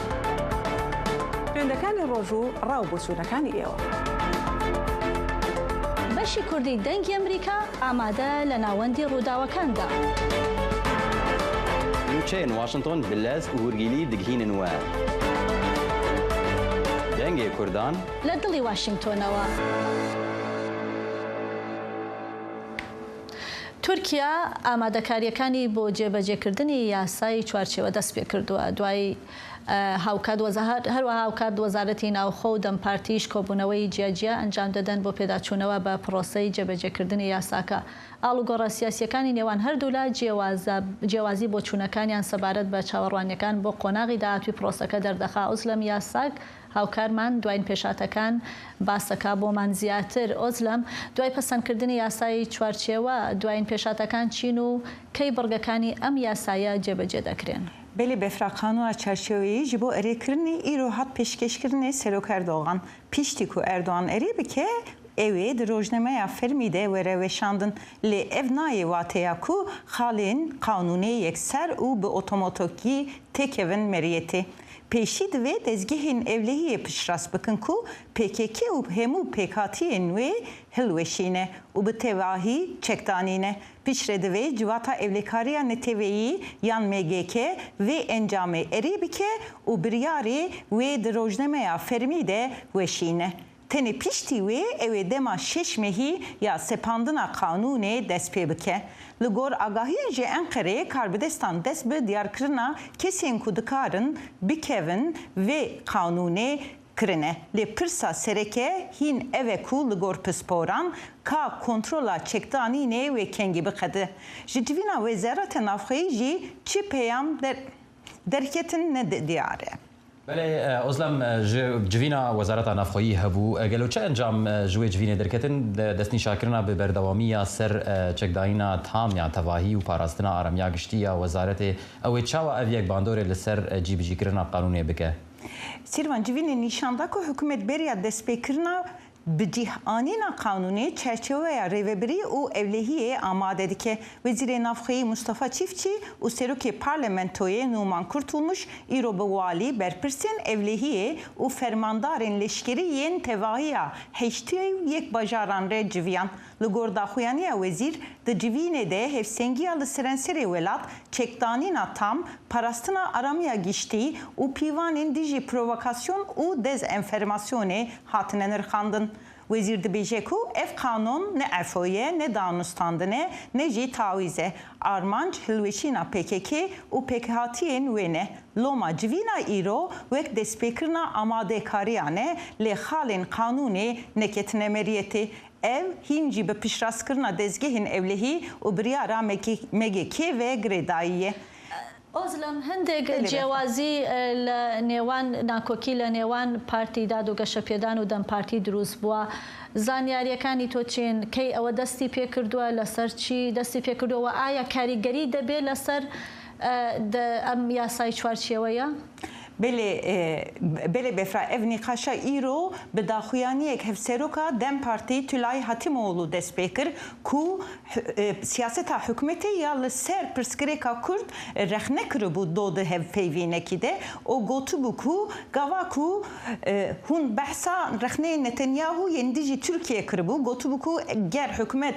خوێندەکانی ڕۆژ و ڕاو بۆچوونەکانی ئێوە. بەشی کوردی دەنگی ئەمریکا ئامادە لە ناوەندی ڕووداوەکاندا. نوچەیەن واشنتۆن بلەز و هورگیلی دگهینن وە دەنگێ کوردان. لە دڵی واشنگتۆنەوە. تورکیا ئامادەکاریەکانی بۆ جێبەجێکردنی یاسای چوارچێوە دەست پێ کردووە. دوای، ئە، هاوکات وەزا-، هەر-، هەروەها هاوکات وەزارەتی ناوخۆ و دەم پارتیش کۆبوونەوەی جیاجیا ئەنجام دەدەن بۆ پێداچوونەوە بە پرۆسەی جێبەجێکردنی یاساکە. ئاڵوگۆڕە سیاسیەکانی نێوان هەردوولا جیاوازە-، جیاوازی بۆچوونەکانیان سەبارەت بە چاوەڕوانیەکان بۆ قۆناغی داهاتووی پرۆسەکە دەردەخا. ئۆزلەم یاساک هاوکارمان دوایین پێشهاتەکان باسەکا بۆمان زیاتر. ئۆزلەم، دوای پەسەندکردنی یاسای چوارچێوە، دوایین پێشهاتەکان چین و کەی بڕگەکانی ئەم یاسایە جێبەجێ دەکرێن؟ Belê, befra qanûna çarçeweyî ji bo erêkirinê îro hat pêşkêşkirinê Serok Erdogan. Piştî ku Erdogan erê bike, ew ê di rojnameya fermî de were weşandin. Lê ev nayê wateya ku xalên qanûnê yekser û bi otomotokî têkevin meriyetê. Pêşî divê dezgehên ewlehiyê piştrast bikin ku P K K û hemû pêkhatiyên wê hilweşîne û bi tevahî çekdanîne. Piştre divê Civata Ewlekariya Neteweyî yan M G K vê encamê erê bike û biryarê wê di rojnameya fermî de weşîne. Tenê piştî wê ew ê dema şeş mehî ya sepandina qanûnê dest pê bike. Li gor agahiyên ji Enqereyê, karbidestan dest bi diyarkirina kesên ku dikarin bikevin vê qanûnê kirine. Lê pirsa sereke hîn ev e ku li gor pisporan ka kontrola çekdanînê wê kengî biqede. Ji civîna Wezareta Navxweyî jî çi peyam der-, derketin ne di-, diyar e. Belê, e, Ozlem, e, ji civîna Wezareta Navxweyî hebû. E, gelo çi encam, e, ji wê civînê derketin? De-, destnîşakirina bi berdewamiya ser, e, çekdayîna tam ya tevahî û parastina aramiya giştî ya wezaretê, ew ê çawa ev yek bandorê li ser, e, cîbicîkirina qanûnê bike? Sîrvan, civînê nîşan da ku hikûmet beriya destpêkirina bi cih anîna qanûnê çerçeweya rêvebirî û ewlehiyê amade dike. Wezîrê Navxweyî Mustafa Çîftçî û Serokê Parlamentoyê Numan Kurtulmuş îro bi walî, berpirsên ewlehiyê û fermandarên leşkerî yên tevahiya heştê û yek bajaran re civiyan. Li gor daxuyaniya wezîr, di civînê de hevsengiya li seranserê welat, çekdanîna tam, parastina aramiya giştî û pîvanên dijî provokasyon û dezenformasyonê hatine nirxandin. Wezîr dibêje ku ev qanûn ne efo ye, ne danûstandin e, ne jî tawîz e. Armanc hilweşîna P K K û pêkhatiyên wê ne. Loma civîna îro wek destpêkirina amadekariyan e, lê xalên qanûnê neketine meriyetê. Ev hîn jî bi piştrastkirina dezgehên ewlehî û biryara M G K ve girêdayî ye. Ozlem, hindek Belê, Befra. Ciyawazî, e, li nêwan, nakokî li nêwan Partî Dad û Geşepêdan û DEM Partî dirûst bûwa. Zanyariyekani to çi yên? Key ewe destî pê kirduwe? Li ser çi destî pê kirduwe? We aya karîgerî de bê li ser, e, de em yasayê çwarçêwe ya? Belê, e, belê Befra, ev nîqaşa îro bi daxuyaniyek hevseroka DEM Partî Tülay Hatimoğlu dest pê kir ku, e, siyaseta hikûmetê ya li ser pirsgirêka Kurd rexne kiribû do di hevpeyvînekî de. O gotibû ku gava ku, e, hûn behsa rexneyên Netanyahu yên dijî Tirkiye kiribû, gotibû ku ger hikûmet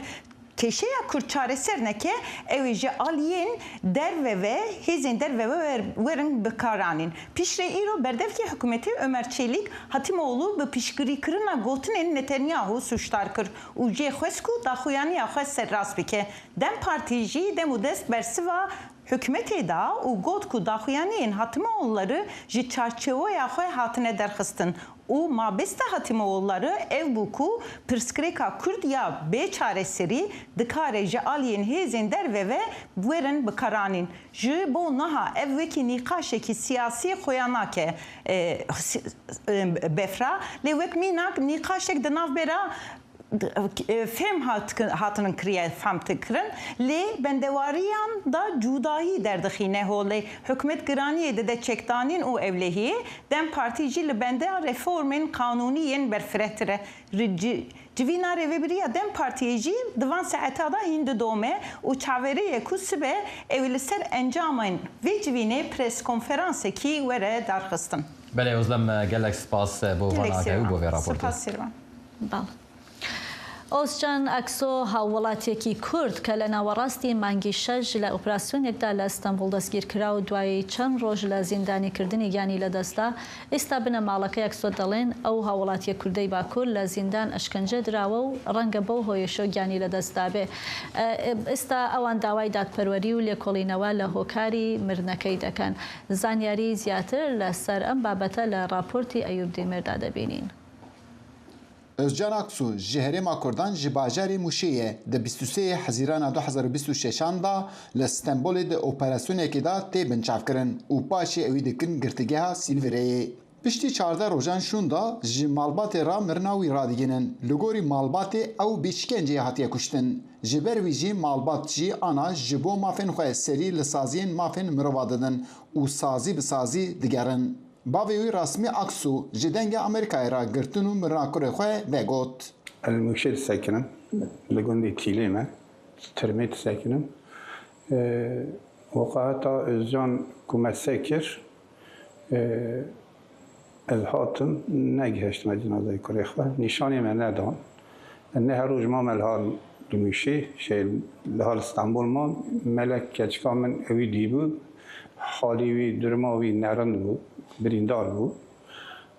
kêşeya Kurd çareser neke, ew ê ji aliyên derve ve, hêzên derve ve wer-, werin bikaranîn. Piştre îro berdevkê hikûmetê Ömer Çelik Hatimoğlu bi piştgirîkirina gotinên Netanyahu sûcdar kir û jê xwest ku daxuyaniya xwe serrast bike. DEM Partî jî dem û dest bersiva hikûmetê da û got ku daxuyaniyên Hatimoğulları ji çarçeweya xwe hatine derxistin û mabesta Hatimoğulları ev bû ku pirsgirêka Kurd ya bê çareserî dikare ji aliyên hêzên derve ve werin bikaranîn. Ji bo niha ev wekî nîqaşekî siyasî xuya nake, e, si-, e, Befra, lê wek mînak nîqaşek di navbera, e, fêm hat-, hatinin kiriye, fem kirin, lê bendewariyan da cudahî derdixîne holê. Hikûmet giraniyê dide çekdanîn û ewlehiyê, DEM Partî jî li benda reformên qanûnî yên berfirehtir e. Ri-, ci-, civîna rêvebiriya DEM Partiyê jî di van saeta de hîn didome û çaverê ye ku sibe ew ê li ser encamên vê civînê preskonferansekî were darxistin. Belê Ozlem, gelek spas bo van Gelek agahî û bo vê raportê. Spas Sirvan. Bal. Ozcan Aksu, hawwelatiyekî Kurd ke li nawerastî mangî şeş li operasyonekda li Stenbol destgîr kira û duayî çend roj li zîndanî kirdinî giyanî li dest da, êsta bine malekeyek zû delên ew hawwelatiyê Kurdê Bakur li zîndan eşkence dirawe û renge bo hoyê şo giyanî li dest dabe. E, e, êsta ewan dawayî dadperwerî û lêkolînewe li hokarî mirinekey dekin. Zanyarî zîyatir li ser em babete li raportî Eyûb Demîr da dibînîn. Özcan Aksu ji Herêma Kurdan ji bajarê Mûşê ye. Di bîst û sê Hezîrana du hezar û bîst û şeşan de li Stenbolê di operasyonekê de tê binçavkirin û paşê ewî dikin girtîgeha Sîlvireyê. Piştî çardeh rojan şûnda ji malbatê re mirina wî radigihînin. Li gorî malbatê ew bi îşkenceyê hatiye kuştin. Ji ber wî jî malbat jî ana ji bo mafên xwe serî li saziyên mafên mirova didin û sazî bi sazî digerin. Bavê wî Rasmî Aksu ji Dengê Amerîkayê re girtin û mirina kurê xwe vegot. Ez li Mûşê disekinim, li gundê Tîlê me, Tirmê disekinim. Ee, Weqaheta Özcan ku me sekir, ee, ez hatim, negihiştime cinazeyê kurê xwe, nîşanê me nedan. Ne her roj mame li hal Dimûşê, şey, li hal Stenbol man, melek keçika min ewî dîbû, halî wî, duruma wî nerind bû, birîndar bû.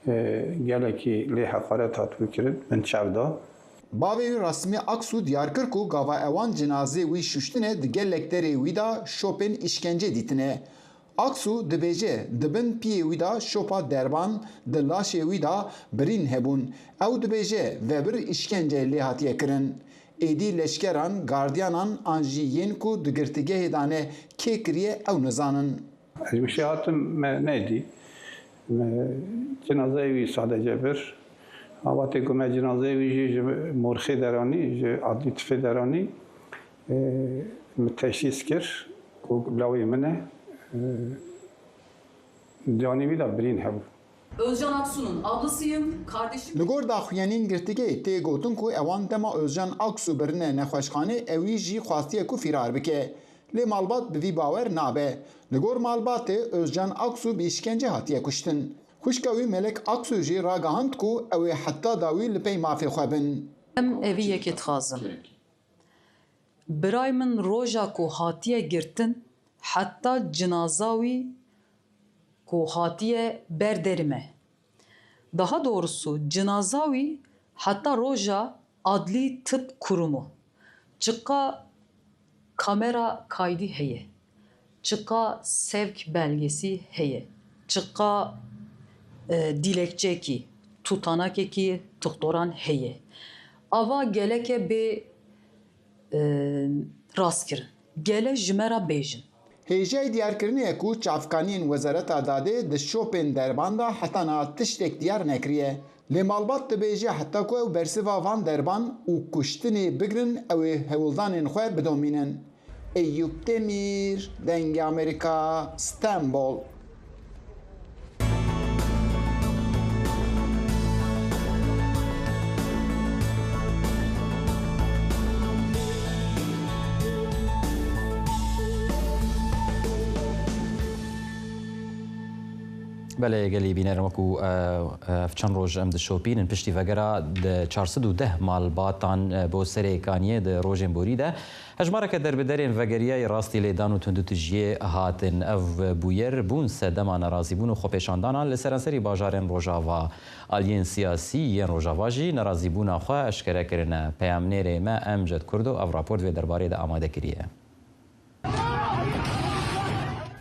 E, gelekî lê heqaret hatibû kirin, min çev da. Bavê wî Rasmî Aksu diyar kir ku gava ewan cinazê wî şuştine di gelek derê wî de şopên îşkencê dîtine. Aksu dibêje, di bin piyê wî de şopa derban, di laşê wî de birîn hebûn. Ew dibêje, vebir îşkence lê hatiye kirin. Êdî leşkeran, gardiyanan an jî yên ku di girtîgehê de ne kê kiriye ew nizanin. Ez ji Mûşê hatim, me nedî. Me cinazeyê wî sadece bir. Awatê ku me cinazeyê wî jî ji morxê deranî, ji adlî tifê deranî, e, min teşhîs kir ku lawê min e, e, canê wî de birîn hebû. Özcan Aksu'nun ablasıyım, kardeşim. Li gor daxuyaniyên girtîgehê tê gotin ku ewan dema Özcan Aksu birine nexweşxanê, ewî jî xwastiye ku fîrar bike. Lê malbat bi vî bawer nabe. Li gor malbatê Özcan Aksu bi îşkence hatiye kuştin. Xwişka wî Melek Aksu jî ragihand ku ew ê heta dawî li pey mafê xwe bin. Em evî yekê dixwazin. Birayê min roja ku hatiye girtin, heta cinaza wî ku hatiye ber derê me. Daha doğrusu cinaza wî Heta roja Adli Tıp Kurumu çiqa kamera kaydî heye, çiqa sevk belgesî heye, çiqa, e, dilekçekî, tutanakekî doktoran heye. Ava geleke bê, e, rastkirin. Gele ji me re bêjin. Hêjayî diyarkirinê ye ku çavkaniyên Wezareta Dadê di şopên derban de heta niha tiştek diyar nekiriye. Lê malbat dibêje heta ku ew bersiva van derban û kuştinê bigrin, ew ê hewldanên xwe bidomînin. Eyûp Demîr, Dengê Amerîka, Stenbol. Belê, gelî bînerin, wekû, e, e, ev çend roj em dişopînin, piştî vegera di çar sed û deh malbatan, e, bo Serê Kaniyê di rojên borî de hejmareke derbiderên vegeriyayî rastî lêdan û tundûtijiyê hatin. Ev bûyer bûn sedema nerazîbûn û xwepêşandanan li seranserî bajarên Rojava. Aliyên siyasî yên Rojava jî nerazîbûna xwe eşkere kirine. Peyamnêrê me Emced Kurdo ev raport vê derbarê de amade kiriye.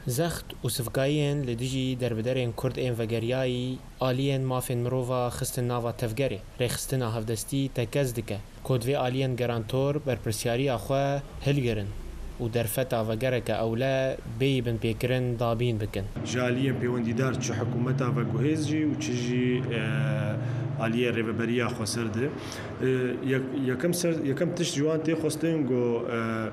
Zext û sivkayiyên li dijî derbiderên Kurd ên vegeriyayî aliyên mafên mirova xistin nava tevgerê. Rêxistina hevdestî tekez dike ku divê aliyên gerantor berpirsiyariya xwe hilgirin û derfeta vegereke ewle bêyî binpêkirin dabîn bikin. Ji aliyên pêwendîdar çi hikûmeta veguhêz jî û çi jî, e, aliyê rêveberiya xweser de, e, yek-, yekem ser, yekem tişt ji wan tê xwestin ku, e,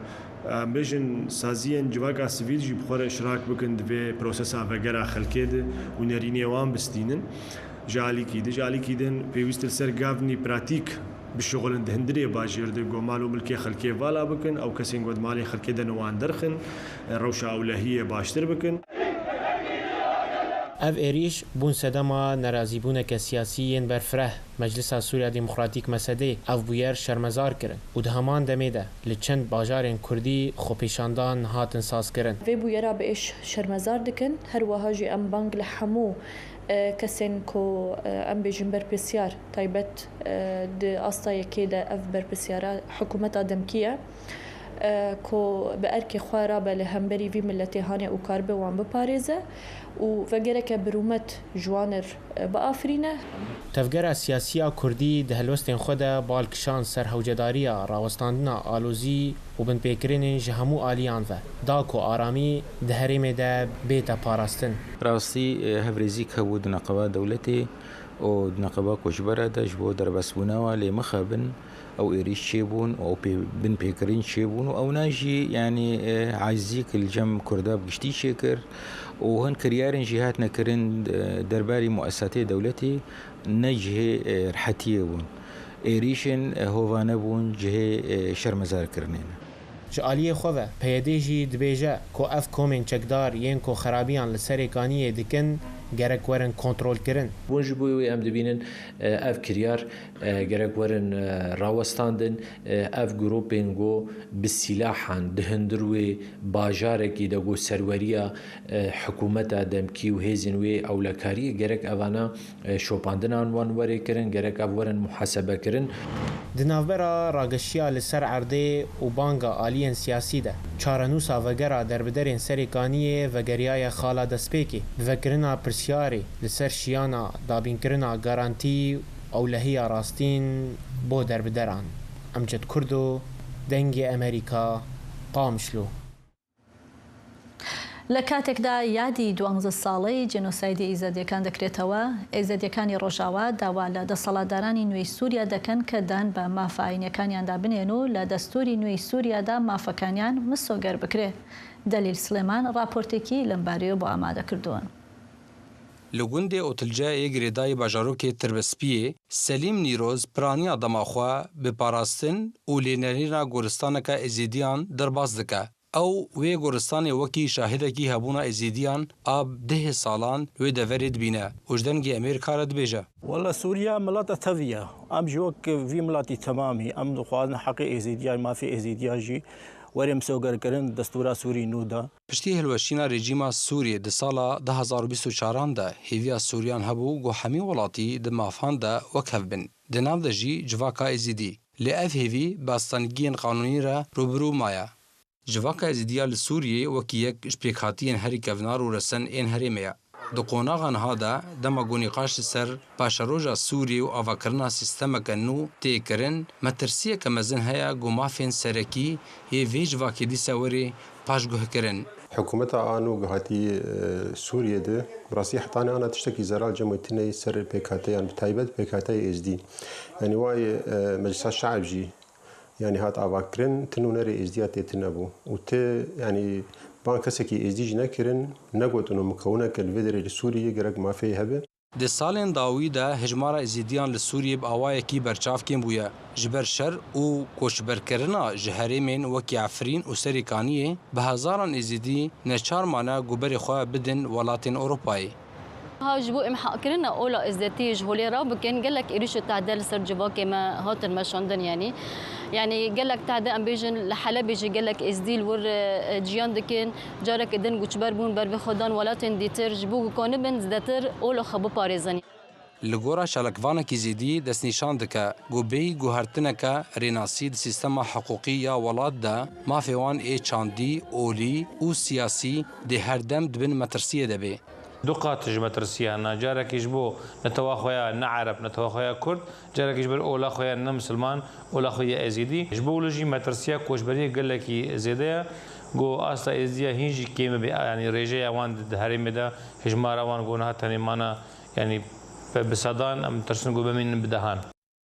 Em bêjin saziyên civaka sivîl jî bi xwe re iştirak bikin di vê prosesa vegera xelkê de û nerînê wan bistînin. Ji alîkî di, ji alîkî din pêwîst li ser gavnî pratîk bişixulin di hundirê bajêr de, ku mal û milkê xelkê vala bikin, ew kesên ku di malê xelkê de ne wan derxin, rewşa ewlehiyê baştir bikin. Ev êrîş bûn sedema nerazîbûneke siyasî yên berfireh. Meclisa Sûriya Demokratîk, M S D, ev bûyer şermezar kirin û di heman demê de li çend bajarên Kurdî xwepêşandan hatin sazkirin. Vê bûyera bi êş şermezar dikin. Her wiha jî em bang li hemû, e, kesên ku, e, em bêjin berpirsiyar taybet, e, di asta yekê de ev berpirsyara hikûmeta demkî ye, e, ku bi erkê xwe rabe li hemberî vî miletê hanê û karibe wan biparêze û vegereke bi rûmet ji wan re, e, biafirîne. Tevgera siyasî ya Kurdî di helwestên xwe de bal kişand ser hewcedariya rawestandina alozî û binpêkirinên ji hemû aliyan ve, da ku aramî di herêmê de bête parastin. Rastî, e, hevrêzîk hebû di neqeba dewletê û di neqeba koçbera de ji bo derbasbûna wan, lê mixabin ew êrîş çêbûn û ew pê-, binpêkirin çêbûn û ewna jî, yanî, e, acizîk li cem Kurda bi giştî çêkir û hin kiryarên jî hatine kirin, e, derbarî muesesatê dewletê ne cihê, e, rehetiyê bûn. Êrîşên, e, hovane bûn, cihê, e, şermezarkirinê ne. Ji aliyê xwe ve, P Y D jî dibêje ku ev komên çekdar yên ku xerabiyan li Serê Kaniyê dikin, gerek werin kontrolkirin. Bûn ji bo wê em dibînin, e, ev kiryar, e, gerek werin, e, rawestandin, e, ev grûpên ku bi sîlahan di hundir wê bajarekî de ku serweriya, e, hikûmeta demkî û hêzên wê ewlekariyê gerek evana e, şopandinan wan werê kirin, gerek ev werin muhasebe kirin. Di navbera rageşiya li ser erdê û banga aliyên siyasî de, çarenûsa vegera derbiderên Serê Kaniyê vegeriyaye xala destpêkê. Bi vekirina pirsyarê li ser şiyana dabînkirina garantî û ewlehiya rastîn bo derbideran. Emced Kurdo, Dengê Emerîka, Qamişlo. لە کاتێکدا یادی دوانزە ساڵەی جێنۆسایدی ئیزەدیەکان دەکرێتەوە، ئێزەدیەکانی ڕۆژاوا داوا لە دەسەڵاتدارانی نوێی سووریا دەکەن کە دان بە مافە ئاینیەکانیاندا بنێن و لە دەستووری نوێی سووریادا مافەکانیان مسۆگەر بکرێ. دەلیل سلێمان ڕاپۆرتێکی لەم بارەیە بۆ ئامادە کردووە. Li gundê Otilcayê girêdayî bajarokê Tirbespiyê, Selîm Nîroz piraniya dema xwe bi parastin û lênerîna goristaneke Êzîdiyan derbas dike. Ew wê goristanê wekî şahidekî hebûna Êzîdiyan a bi dehê salan wê deverê dibîne û ji Dengê Emerîka re dibêje. Wele Sûriye milata tevî ye. Em jî wek vî miletî temamî, em dixwazin heqê Êzîdiyan, mafê Êzîdiyan jî Werê misogerkirin destûra Sûrî nû de. Piştî hilweşîna rejîma Sûriyê di sala du hazar û bîst û çaran de hêviya Sûriyan hebû ku hemî welatî di mafan de wekhev bin. Di nav de jî civaka Êzidî. Lê ev hêvî bi astengiyên qanûnî re rûbirû maye. Civaka Êzîdiya li Sûriyê wekî yek ji pêkhatiyên herî kevnar û resen ên herêmê ye. Di qonaxa niha de, dema ku nîqaş li ser paşeroja Sûriyê û avakirina sîstemeke nû tê kirin, metirsiyeke mezin heye ku mafên serekî yê vê civakê dîsa were paşguhkirin. Hikûmeta a nû ku hatî, e, Sûriyê de, bi rastî hetanî ana tiştekî zelal cem wê tune yê ser pêkhateyan, bi taybet pêkhateyê Êzdî. Yanî wayê, e, Meclisa Şeib jî, yanî hat avakirin, ti nûnerê Êzdiya tê tune bû. Û ti, yanî, ban kesekî Êzdî jî nekirin, negotin û mukewineke li vê derê li Sûriyê gerek mafê hebe. Di salên dawî de hejmara Êzidiyan li Sûriyê bi awayekî berçavkên bûye. Ji ber şer û koçberkirina ji herêmên wekî Efrîn û Serê Kaniyê, bi hezaran Êzidî neçar mane ku berê xwe bidin welatên Ewropayê. Ha ji bo em heqkirina ola êzdetiyê ji holê rabikin, gelek êrîş û tehde li ser civakê me hatin meşandin, yanî. Yanî gelek tehde, em bêjin, li Helebê jî gelek êzdî li wir, e, ciyan dikin. Careke din koçber bûn, bervê xwe dan welatên dîtir, ji bo ku kanibin zêdetir ola xwe biparêzin. Li gora çalakvanekî Êzidî destnîşan dike ku bêyî guhertineke rênasî di sîstema hiqûqî ya welat de, mafê wan ê çandî, olî û siyasî dê her dem di bin metirsiyê de bê. Du qat ji metirsiya hene. Carekî ji bo netewa xwe ya ne Ereb, netewa xwe ya Kurd, carekî ji ber ola xwe ya ne misilman, ola xwe ya Êzidî. Ji bo wilo jî metirsiya koçberiyê gelekî zêde ye. Ku asta Êzidiya hîn jî kêm bibe, yanî rêjeya wan di, di herêmê de, hejmara wan ku niha tenê mane, yanî bi, bi sedan, em ditirsin ku bimînin bi dehan.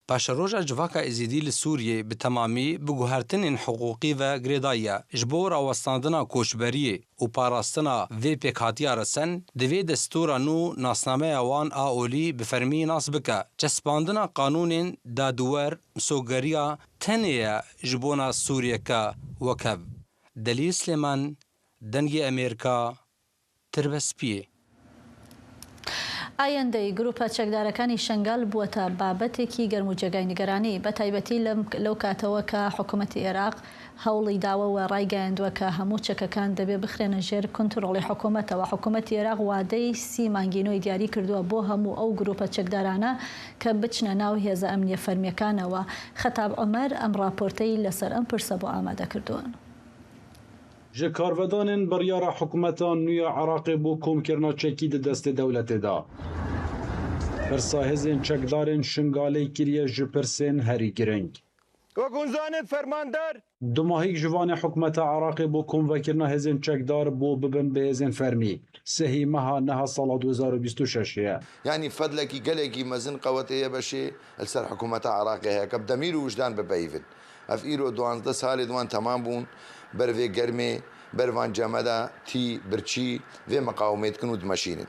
Paşeroja civaka Êzidî li Sûriyê bi temamî bi guhertinên hiqûqî ve girêdayî ye. Ji bo rawestandina koçberiyê û parastina vê pêkhatiya resen, divê destûra nû nasnameya wan a olî bi fermî nas bike. Çespandina qanûnên dadûwer misogeriya tenê ye ji bona Sûriyeke wekhev. Delîl Silêman, Dengê Amerîka, Tirbespiyê. ئایندەی گروپە چەکدارەکانی شنگال بووەتە بابەتێکی گەرم و جێگای نیگەرانی، بە تایبەتی لەم، لەو کاتەوە کە حکوومەتی عێراق هەوڵی داوە و ڕایگەیاندووە کە هەموو چەکەکان دەبێ بخرێنە ژێر کۆنترۆڵی حکوومەتەوە. حکوومەتی عێراق وادەی سی مانگی نوێی دیاری کردووە بۆ هەموو ئەو گروپە چەکدارانە کە بچنە ناو هێزە ئەمنیە فەرمیەکانەوە. خەتاب عومەر ئەم ڕاپۆرتەی لەسەر ئەم پرسە بۆ ئامادە کردووە. Ji karvedanên biryara hikûmeta nû ya Iraqê bo komkirina çekî di destê dewletê de, pirsa hêzên çekdarên Şingalê kiriye ji pirsên herî giring. Wek hûn zanin, fermandar. Dumahîk ji vanê hikûmeta Iraqê bo komvekirina hêzên çekdar bo bibin bi hêzên fermî, sihî meha neha sala du hezar û bîst û şeş ye. Yanî fedlekî gelekî mezin qewetê Y B Şê li ser hikûmeta Iraqê heye, ke bi demîr û wijdan bipeyivin. Ev îro duwazdeh salê di wan temam bûn, ber vê germê, ber van ceme de tî, birçî, vê miqawimê dikin û dimeşînin.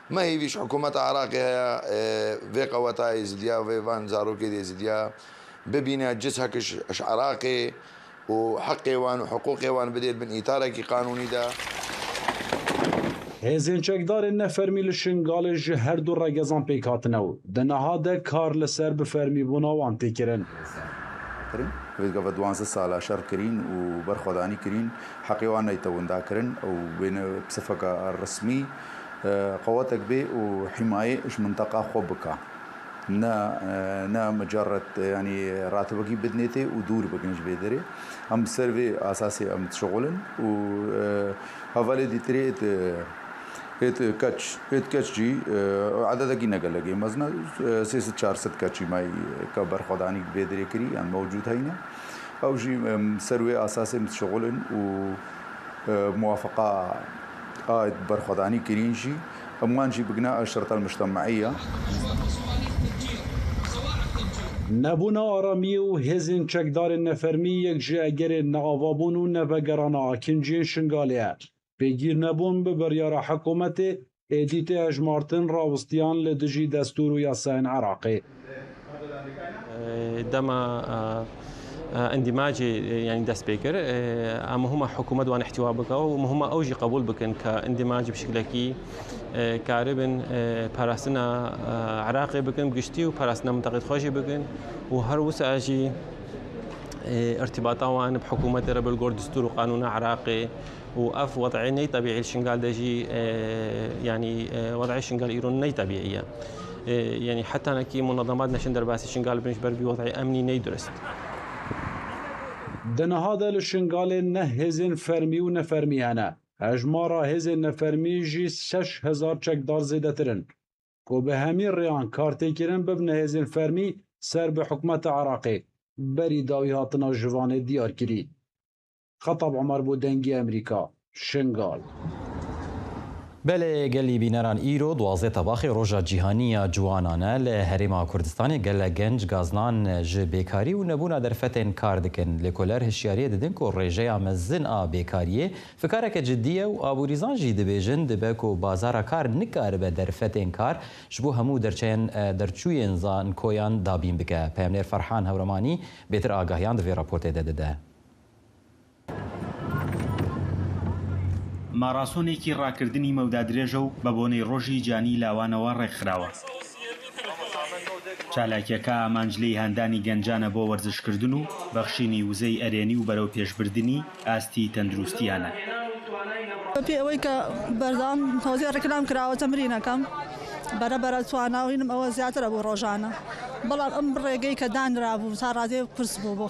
Me hêvî ji hikûmeta Iraqê heye, e, vê qeweta Êzidiya, vê van zarokê Êzidiya bibîne, cizhek ji, ji Iraqê û heqê wan û hiqûqê wan bidê bin îtarekî qanûnî de. Hêzên çekdarên nefermî li Şingalê ji her du regezan pêk hatine û di niha de kar li ser bifermîbûna wan tê kirin. Kirin. Vê gava duwazdeh sala şer kirîn û berxwedanî kirîn, heqê wan neyte winda kirin û wêne bi sifeka resmî, e, qewetek bê û hîmayê ji minteqa xwe bika. Ne, e, ne mucerred, e, yanî ratibekî bidinê tê û dûr bikin ji vê derê. Em bi ser vê asasê em dişixulin û, e, hevalê dîtirê êt, e, êt keç, êt keç jî, e, ededekî ne gelekê mezin e, sê sed çar sed keçî me ke berxwedanî vê derê kirî, em mewcûd heyne. Ew jî, em ser wê asasê em dişixulin û, e, muwafaqa a berxwedanî kirîn jî, em wan jî bigina eşreta mujtemaiya. Nebûna aramiyê û hêzên çekdarên nefermî yek ji egerên neavabûn û nevegerana akinciyên Şingalê ye. Pêgîr nebûn bi biryara hikûmetê êdî tê hejmartin rawistiyan li dijî destûr û yasayên Iraqê. Dema, e, e, îndîmacê, e, yanî dest pê kir, e, a muhima hikûmet wan îhtîwa bike û muhima ew jî qebûl bikin ke îndîmacê bi şiklekî, e, karibin, e, parastina, e, Iraqê bikin bi giştî û parastina mintaqê xwe jî bikin û her wisa jî E, irtibata wan bi hikûmetê re, bi li gor destûr û qanûna Iraqê û ev wed'ê neytebîî li Şingal de jî, e, yanî, e, wed'ê Şingal îro neytebîî ye. E, yanî heta nekî munezemat neşin derbasî Şingal bin ji ber vî wed'ê emnî ney durist. Di niha de li Şingalê ne hêzên fermî û nefermî hene. Hejmara hêzên nefermî jî şeş hezar çekdar zêdetir in. Ku bi hemî rêyan kar tê kirin bibine hêzên fermî ser bi hikûmeta Iraqê berî dawî hatina ji vanê diyar kirî. Xetab Omer bo Dengê Amerîka, Şingal. Belê, gelî bîneran, îro duwazdeh Tebaxê Roja Cîhanî ya Ciwanan e. Li Herêma Kurdistanê gelek genc gaznan ji bêkarî û nebûna derfetên kar dikin. Lêkoler hişyariyê didin ku rêjeya mezin a bêkariyê fikareke cidî ye û abûrîzan jî dibêjin dibe ku bazara kar nikaribe derfetên kar ji bo hemû derçeyên, e, derçûyên zankoyan dabîn bike. Peyamnêr Ferhan Hewremanî bêtir agahiyan di vê raportê de dide. Marasonekî rakirdinî mewda dirêj e û bi bonê Rojî Canî Lawanê we rêkxirawe. Çalakiyeke amanc lêhandanî gencan e bo werzişkirdin û bexşînî wizeyê erênî û berewpêşbirdinî astî tenduristiyan e. Bi pê ewê ke berdam tozê reklam kirawe temrîn ekem. Bere bere twana hînim ewe zêdetir e bo rojane. Belam em bi rêgeyê ke danirabû, ta radê kurs bû bo